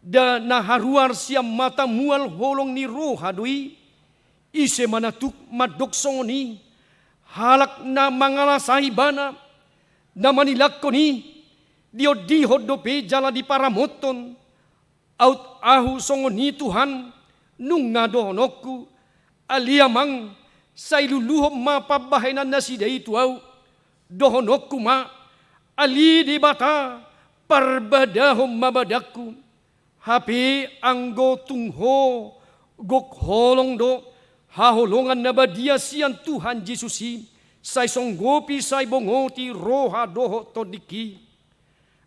Nda na haruar sian mata mual holong ni roha do i. Ise ma na tuk mandok songon i? Halak na mangalasa ibana, na manilangkon i, diondihon dope jala diparamothon. Aut ahu songon i Tuhan, nunga dohononku, ale Amang, sai luluhon ma pambahenan nasida i tu ahu. Dohononku ma, ale Debata, parbadahon ma badangku. Hape anggo tung ho gok holong do haholongan na badia sian Tuhan Jesus i, Sai songgopi, sai bongoti roha dohot tondingki.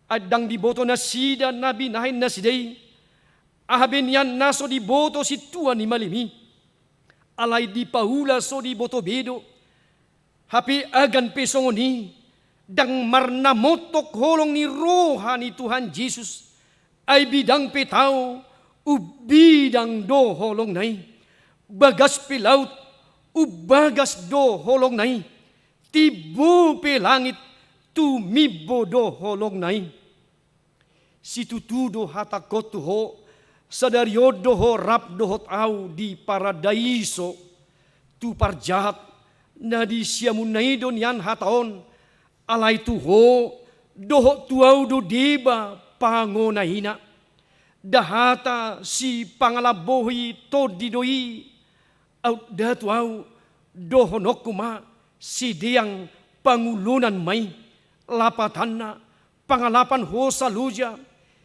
Ai ndang diboto nasida na binahen nasida i, aha be nian na so diboto sintua ni malim i. Alai dipaula so diboto be do. Hape agan pe songon i, ndang marnamontok holong ni roha ni Tuhan Jesus. Ai bidang pe tao, umbidang do holongna i. Bagas pe laut, umbagas do holongna i. Timbo pe langit, tumimbo do holongna i. Situtu do hatangkon tu ho, sadari on do ho rap dohot au di paradaiso. Tu parjahat na di siamunna i do nian hata on, alai tu ho dohot tu au do deba pangonaina. Nda hata sipangalambohi tondi do i, aut nda tu au dohononku ma sideang pangulonan ma i. Lapatanna, pangalapan hosa loja,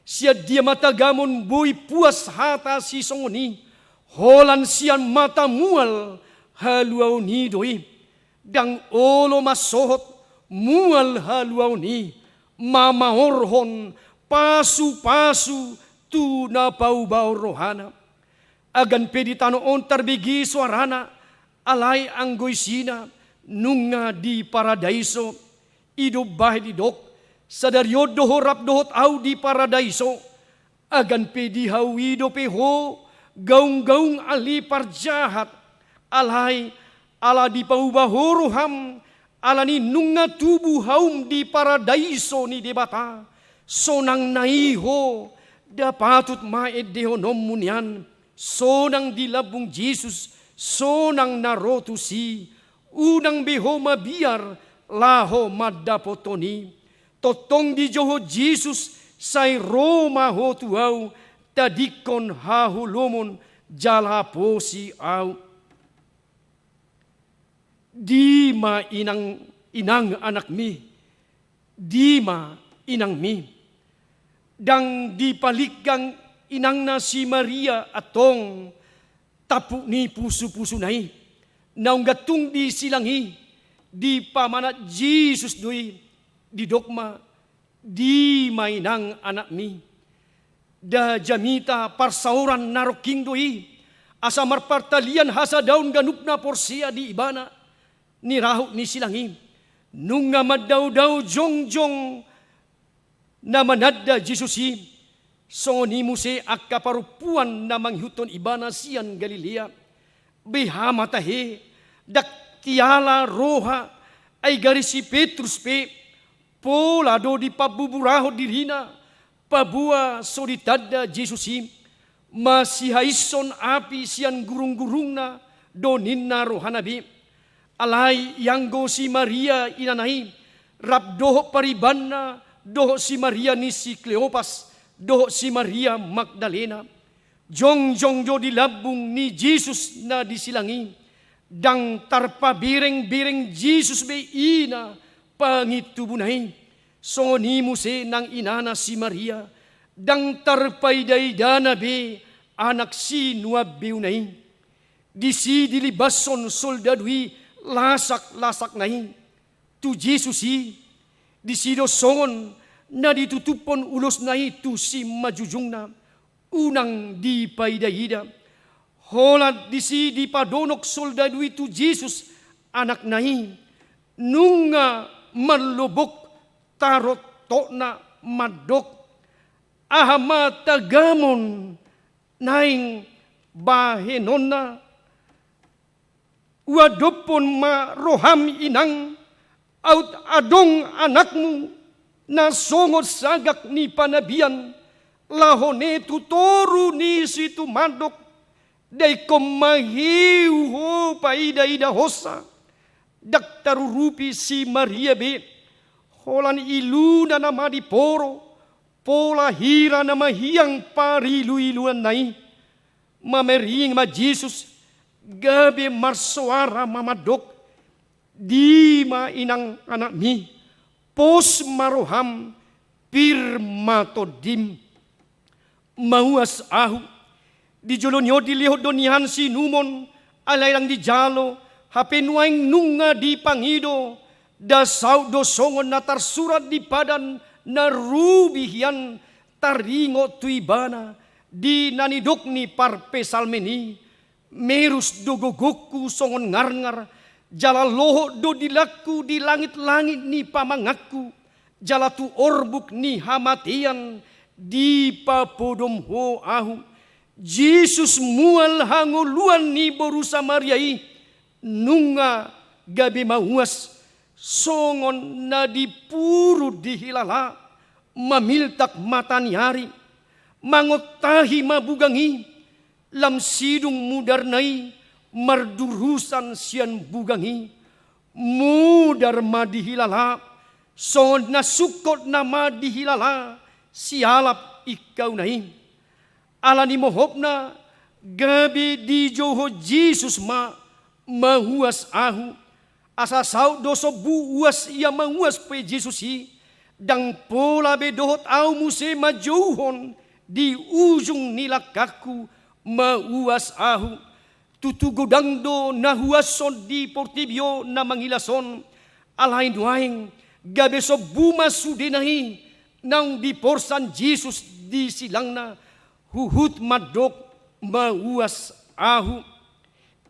sian dia ma tagamon boi puas hata sisongon i, holan sian mata mual haluaon i do i. Ndang olo mansohot mual haluaon i, mamaorhon pasupasu tu na paubaon rohana. Agan pe di tano on tarbege soarana, alai anggo isina nunga di paradaiso. I do umbahen didok, sadari on do ho rap dohot au di paradaiso. Agan pe dihau i dope ho gaunggaung ale parjahat, alai ala dipauba ho roham, ala ni nunga tubu haum di paradaiso ni Debata, sonang na i ho, nda patut ma endehononmu nian, sonang di lambung Jesus, sonang na ro tusi, unang be ho mabiar laho mandapothon i. Tongtong dijou ho Jesus, sai ro ma ho tu au, tadingkon haholomon jala posi au. Dima inang, inang anakmi, dima inangmi. Ndang dipalinggang inangna si Maria antong tampuk ni pusupusuna i. Naung gantung di silang i, dipamanat Jesus do i, didok ma, dima inang anakmi. Nda jamita parsaoran na rongking do i, asa marpartalian hasadaon ganup na porsea di ibana. Nirahut ni silang i, nunga mandaodao jongjong na mananda Jesus i. Songon i muse angka parompuan na mangihuthon ibana sian Galilea. Beha ma tahe, ndang tiala roha, ai gari si Petrus pe pola do dipabuburahon dirina, paboa so ditanda Jesus i. Masihaishon api sian gurunggurungna do ninna rohana be. Alai ianggo si Maria inana i, rap dohot paribanna, dohot si Maria ni si Kleopas, dohot si Maria Magdalena, jongjong do di lambung ni Jesus na di silang i. Ndang tarpaberengbereng Jesus be ina pangintubuna i. Songon i muse nang inana si Maria, ndang tarpaidaidana be anak sinuambeuna i. Disi dilibashon soldadu i lasak-lasakna i tu Jesus i. Disi do songon na ditutuphon ulosna i tu simanjujungna, unang dipaidaida. Holan disi dipadonok soldadu i tu Jesus anakna i, nunga mallobok taroktokna mandok, aha ma tagamon naeng bahenonna? Uadophon ma roham inang, aut adong anakmu na songon sagak ni panabian, laho ne tu toru ni situmandok. Daingkon ma heu ho paidaidahonsa. Ndang tarurupi si Maria be, holan iluna nama diporo, pola hira na mahiang pariluiluanna i. Mamereng ma Jesus, gabe marsoara ma mandok, dima inang anakmi, pos ma roham, pir ma tondim. Mauas ahu. Di jolo ni on dilehon do nian siinumon, alai ndang dijalo, Hape nuaeng nunga dipangido, nda saut do songon na tarsurat di padan na robi hian taringot tu ibana, di na nidok ni parpsalmen i: Merus do gogongku songon ngarngar, jala lohot do dilangku di langit-langit ni pamanganku, jala tu orbuk ni hamatean dipapodom Ho ahu. Jesus, mual hangoluan ni boru Samaria i, nunga gabe mauas songon na dipurut dihilala, mamiltak mata ni ari, mangontahi ma bugang i, lam sidung mudarna i mardurusan sian bugang i. Mudar ma dihilala, songon na sungkot nama dihilala sialap ingkauna i. Ala ni mohopna, gabe dijou Ho Jesus ma mauas ahu. Asa saut do sombu uas ia mauas pe Jesus i, ndang pola be dohot ahu muse manjouhon di ujung ni langkangku mauas ahu. Tutu godang do na huashon di portibi on na mangilas on, alai nuaeng gabe sombu ma sudena i naung diporsan Jesus di silangna, huhut mandok mauas ahu.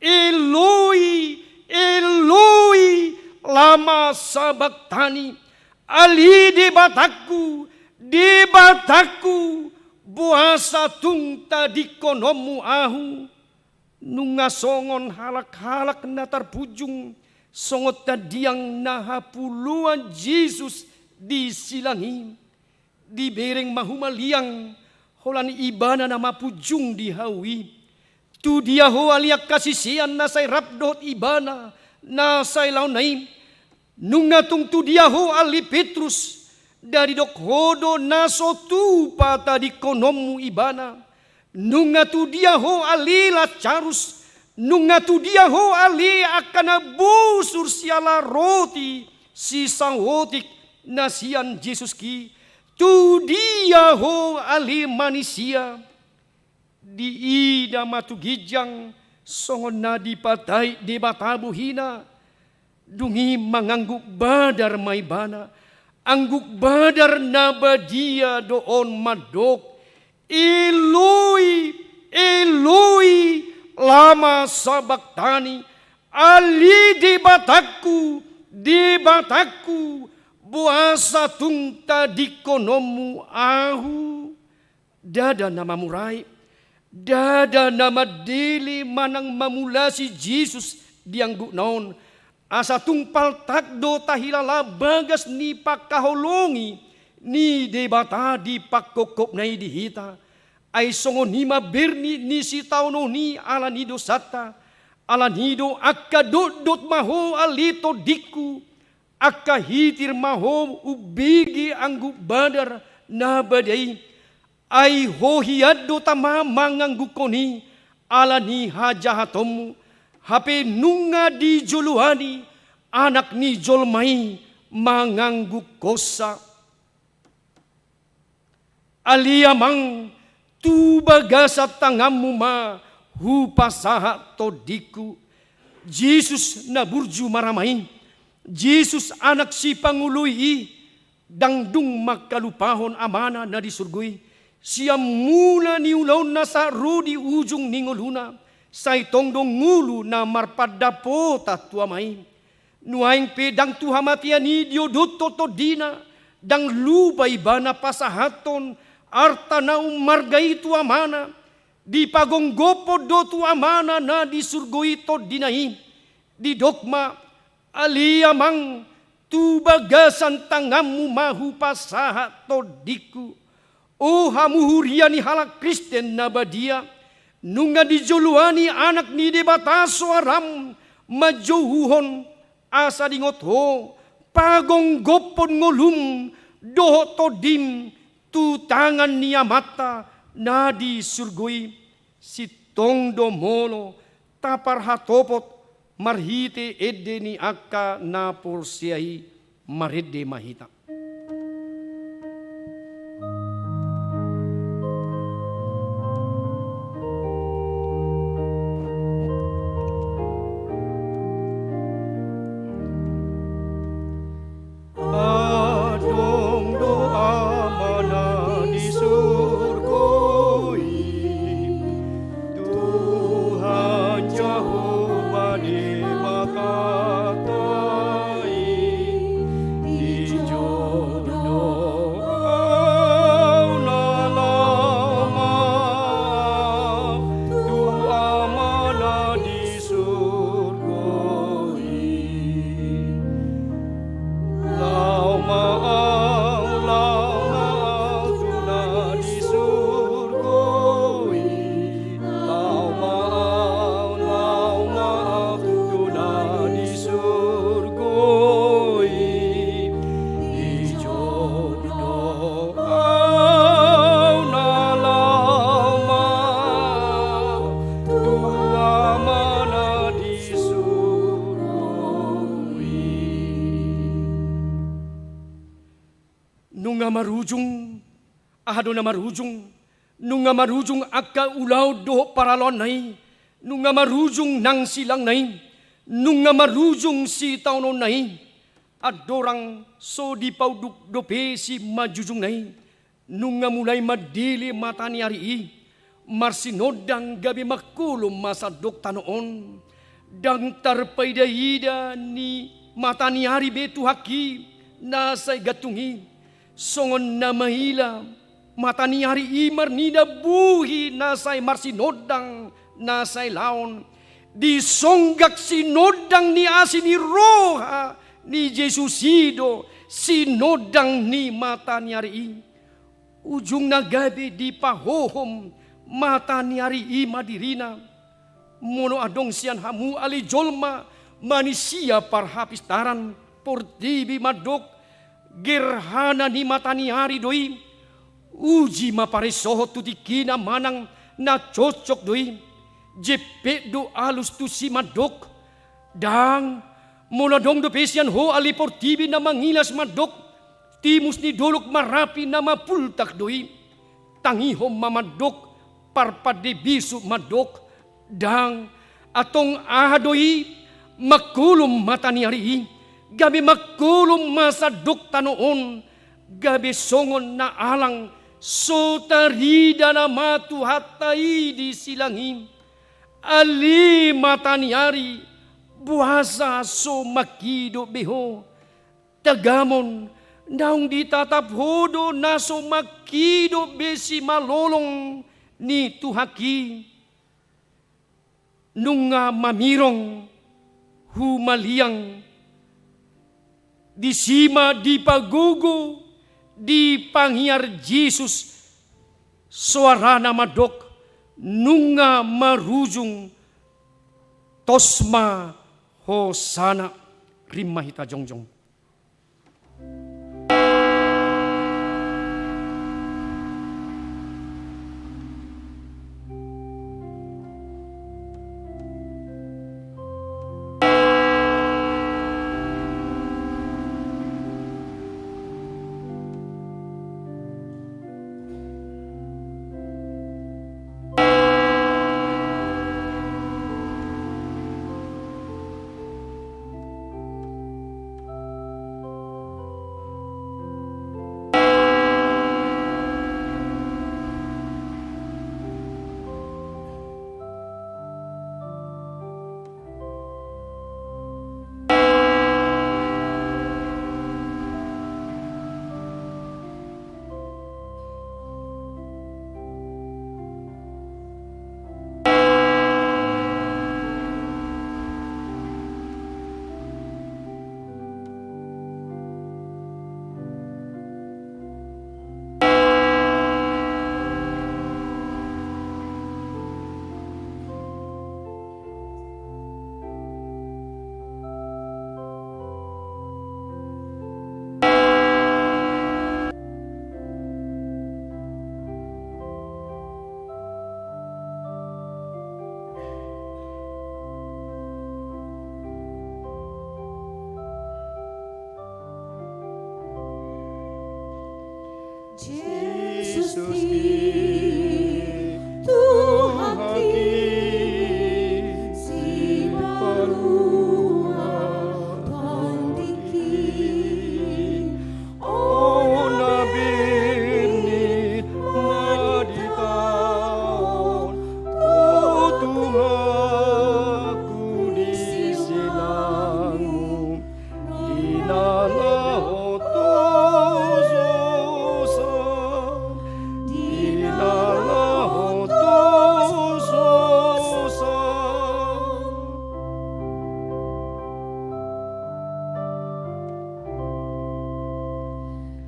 Eloi, Eloi, lama sabachthani? Ale Debatangku, Debatangku, boasa tung tadingkononmu ahu? Nunga songon halak-halak na tarpunjung, songon tandiang na hapuloan Jesus di silang i. Dibereng ma humaliang, holan ibana na mapunjung di hau i. Tu dia ho ale angka sisean na sai rap dohot ibana na sai laonna i? Nunga tung tu dia ho ale Petrus? Nda didok ho do na so tupa tadingkononmu ibana? Nunga tu dia ho ale Lasarus? Nunga tu dia ho ale angka na bosur siala roti sisaotik na sian Jesus i? Tu dia ho ale manisia? Diida ma tu ginjang songon na dipatait Debata bohina. Dung i mangangguk badar ma ibana. Angguk badar na badia do on mandok: Eloi, Eloi, lama sabachthani? Ale Debatangku, Debatangku, boasa tung tadingkononmu ahu? Ndada na mamurai, ndada na mandele manang mamulasi Jesus di anggukna on, asa tung paltak do tahilala bagas ni pangkaholongi ni Debata di pangkophopna i di hita. Ai songon i ma bernit ni sitaonon i ala ni dosanta. Ala ni i do angka dotdot ma ho ale tondingku, angka hitir ma ho umbege angguk badar na badia i. Ai ho hian do tama manganggukhon i ala ni hajahatonmu, hape nunga dijoloani Anak ni jolma i manganggukhonsa. Ale Amang, tu bagasan tanganmu ma hupasahat tondingku. Jesus na burju marama i, Jesus Anak Sipangoloi i, ndang dung mangkalupahon Amana na di surgo i, sian mula ni ulaonna sahat ro di ujung ni ngoluna, sai tong do ngolu na marpandapotan tu Ama i. Nuaeng pe ndang tu hamatean i diodothon tondina, ndang lupa ibana pasahathon arta na ummarga i tu Amana, dipagomgophon do tu Amana na di surgo i tondina i. Didok ma, Ale Amang, tu bagasan tanganmu ma hupasahat tondingku. O hamu huria ni halak Kristen na badia, nunga dijoloani Anak ni Debata soaram manjouhon, asa diingot ho pagomgophon ngolum dohot tondim tu tangan ni Amanta na di surgo i. Sintong do molo taparhatopot marhite ende ni angka na porsea i. Marende ma hita. Nunga marujung, aha do na marujung? Nunga marujung angka ulaon dohot paraloanna i, nunga marujung nang silangna i, nunga marujung sitaononna i. Andorang so dipaunduk dope simanjujungna i, nunga mulai mandele mata ni ari i, marsinondang gabe mangkolom ma sandok tano on. Ndang tarpaidaida ni mata ni ari be Tuhanki na sai gantung i. Songon na maila mata ni ari i marnida buhi na sai marsinondang, na sai laon. Disonggak sinondang ni asi ni roha ni Jesus i do sinondang ni mata ni ari i. Ujungna gabe dipahohom mata ni ari i ma dirina. Molo adong sian hamu ale jolma manisia parhapistaran, portibi mandok, gerhana ni mata ni ari do i. Uji ma paresohon tu tingkina manang na cocok do i. Jempek do alus tusi mandok. Ndang, molo adong dope sian ho ale portibi na mangilas mandok, timus ni dolok Marapi na mapultak do i. Tangihon ma mandok, parpande bisuk mandok, ndang, antong aha do i, mangkolom mata ni ari i, gabe mangkolom ma sandok tano on, gabe songon na alang so tarida nama Tuhanta i di silang i. Ale mata ni ari, boasa so mangkidop be ho? Tagamon, naung ditatap ho do na so mangkidop be simalolong ni Tuhanki. Nunga mamirong humaliang, disi ma dipagogo, dipangiar Jesus, soarana mandok, nunga marujung, tos ma hosana. Rima hita jongjong. Jesus, Tuhanki, sipaluha Tuhanki. Ona bernit ma ditaon, tu Tuhanku di silangmu, di na laho tososan, di na laho tososan.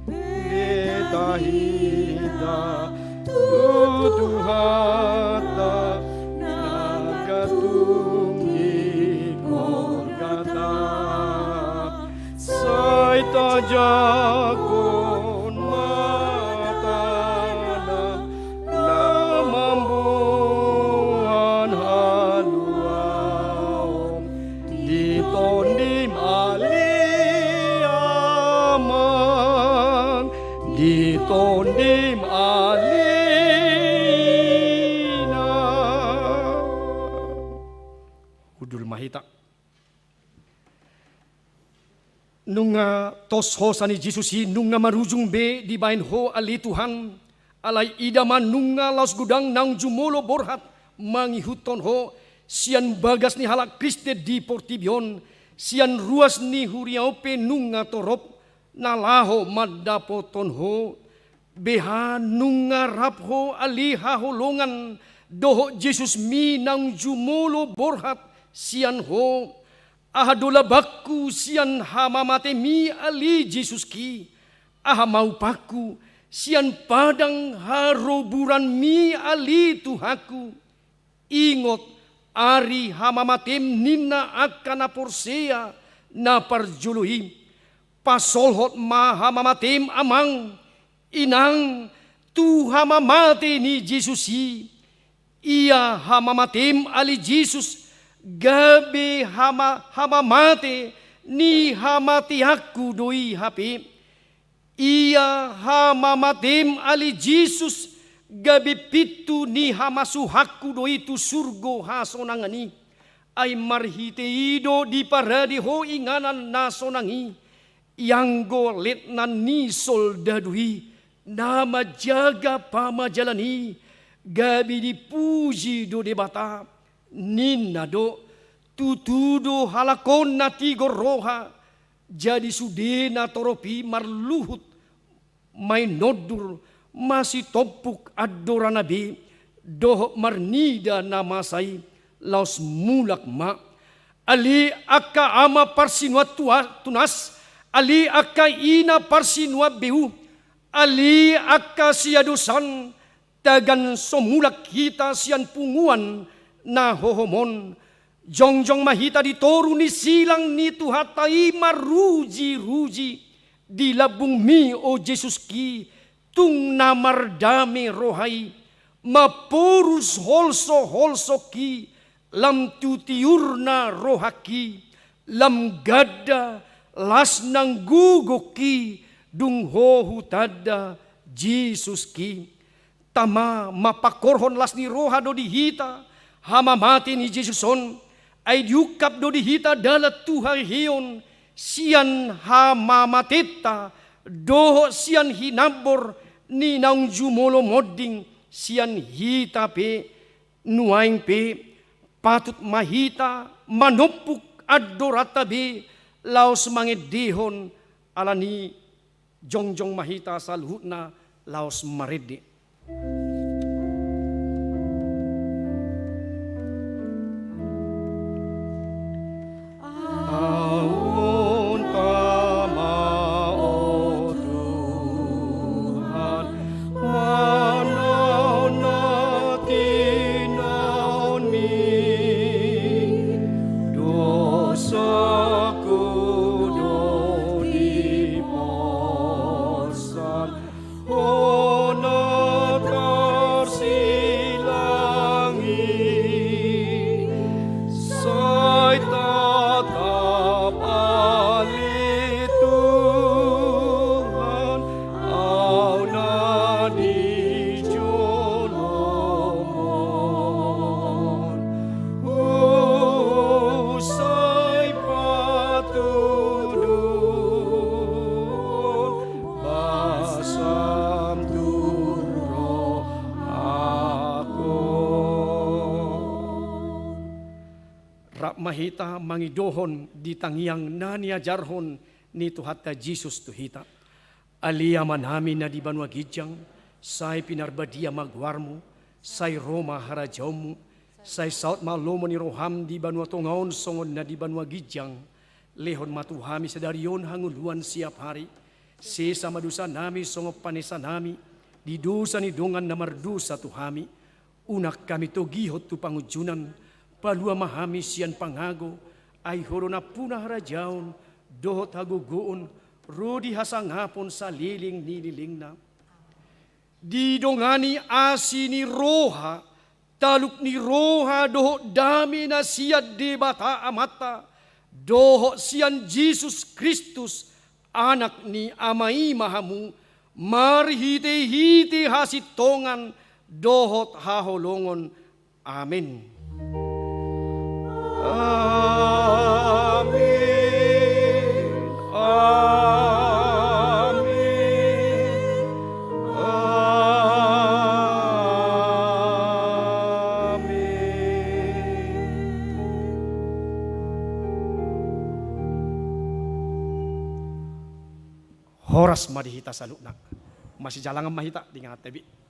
Beta hita tu Tuhanta na gantung di Golgata. Sai tajangkon ma tangan na mamboan haluaon di Tondi Ale Amang, Di Tondim Alina. Hundul ma hita. Nunga tos hosa ni Jesus i nunga marujung be dibahen Ho ale Tuhan. Alai ida ma nunga laos godang naung jumolo borhat mangihuthon Ho sian bagas ni halak Kristen di portibi on, sian ruas ni huria on pe nunga torop na laho mandapothon Ho. Beha nunga rap Ho ale haholongan dohot Jesusmi naung jumolo borhat sian Ho. Aha do labangku sian hamamateMi ale Jesuski? Aha ma upangku sian padang haroburanMi ale Tuhanku? Ingot ari hamamateM ninna angka na porsea na parjolo i. Pasolhot ma hamamateM amang, inang, tu hamamate ni Jesus i. Ia hamamateM ale Jesus gabe hama-, hamamate ni hamateanku do i hape. Ia hamamateM ale Jesus gabe pintu ni hamasuhanku do i tu surgo hasonangan i. Ai marhite i do diparade Ho inganan na sonang i. Ianggo letnan ni soldadu i na manjaga pamajalan i, gabe dipuji do Debata. Ninna do, tutu do halak on na tigor roha, jadi sude na torop i marluhut, mainondur, masitompuk andorana be, dohot marnida na masa i, laos mulak ma. Ale angka ama parsinuan tua-, tunas, ale angka ina parsinuan beu, ale angka siadosan, tagan so mulak hita sian punguan na hohom on, jongjong ma hita di toru ni silang ni Tuhanta i marujiruji, di lambungMi o Jesuski, tung na mardame roha i, mamporus holsoholsongki, lam tu tiurna rohangki, lam ganda las nang gogongki, dung Ho hutanda Jesuski. Tama, mapangkorhon las ni roha do di hita hamamate ni Jesus on, ai diungkap do di hita dalan tu haheheon sian hamamatenta, dohot sian hinambor ni naung jumolo monding sian hita pe. Nuaeng pe patut ma hita manompuk andoranta be laos mangendehon. Alani jongjong ma hita saluhutna laos marende. Ahu on tama, o Tuhan, manaon na tinaonmi, dosaku do diporsan. Hona tarsilang i, sai tatap ale Tuhan, au na di jolom on, husai patuduhon basam tu rohakon. Rap ma hita mangidohon di tangiang na niajarhon ni Tuhanta Jesus tu hita. Ale Amanami na di banua ginjang, sai pinarbadia ma goarmu, sai ro ma harajaonmu, sai saut ma lomo ni roham di banua tonga on songon na di banua ginjang. Lehon ma tu hami sadari on hangoluan siap hari. Sesa ma dosanami songon panesanami di dosa ni dongan na mardosa tu hami. Unang hami togihon tu pangunjunan, palua ma hami sian pangago, ai Ho do nampuna harajaon, dohot hagogoon, ro di hasangapon saleleng ni lelengna. Didongani asi ni roha, taluk ni roha dohot dame na sian Debata Amanta, dohot sian Jesus Kristus, Anak ni Ama i ma hamu, Marhitehite hasintongan dohot haholongon. Amin. Amin. Amin. Amin. Horas ma di hita saluhutna. Masijalangan ma hita di inganan tabi.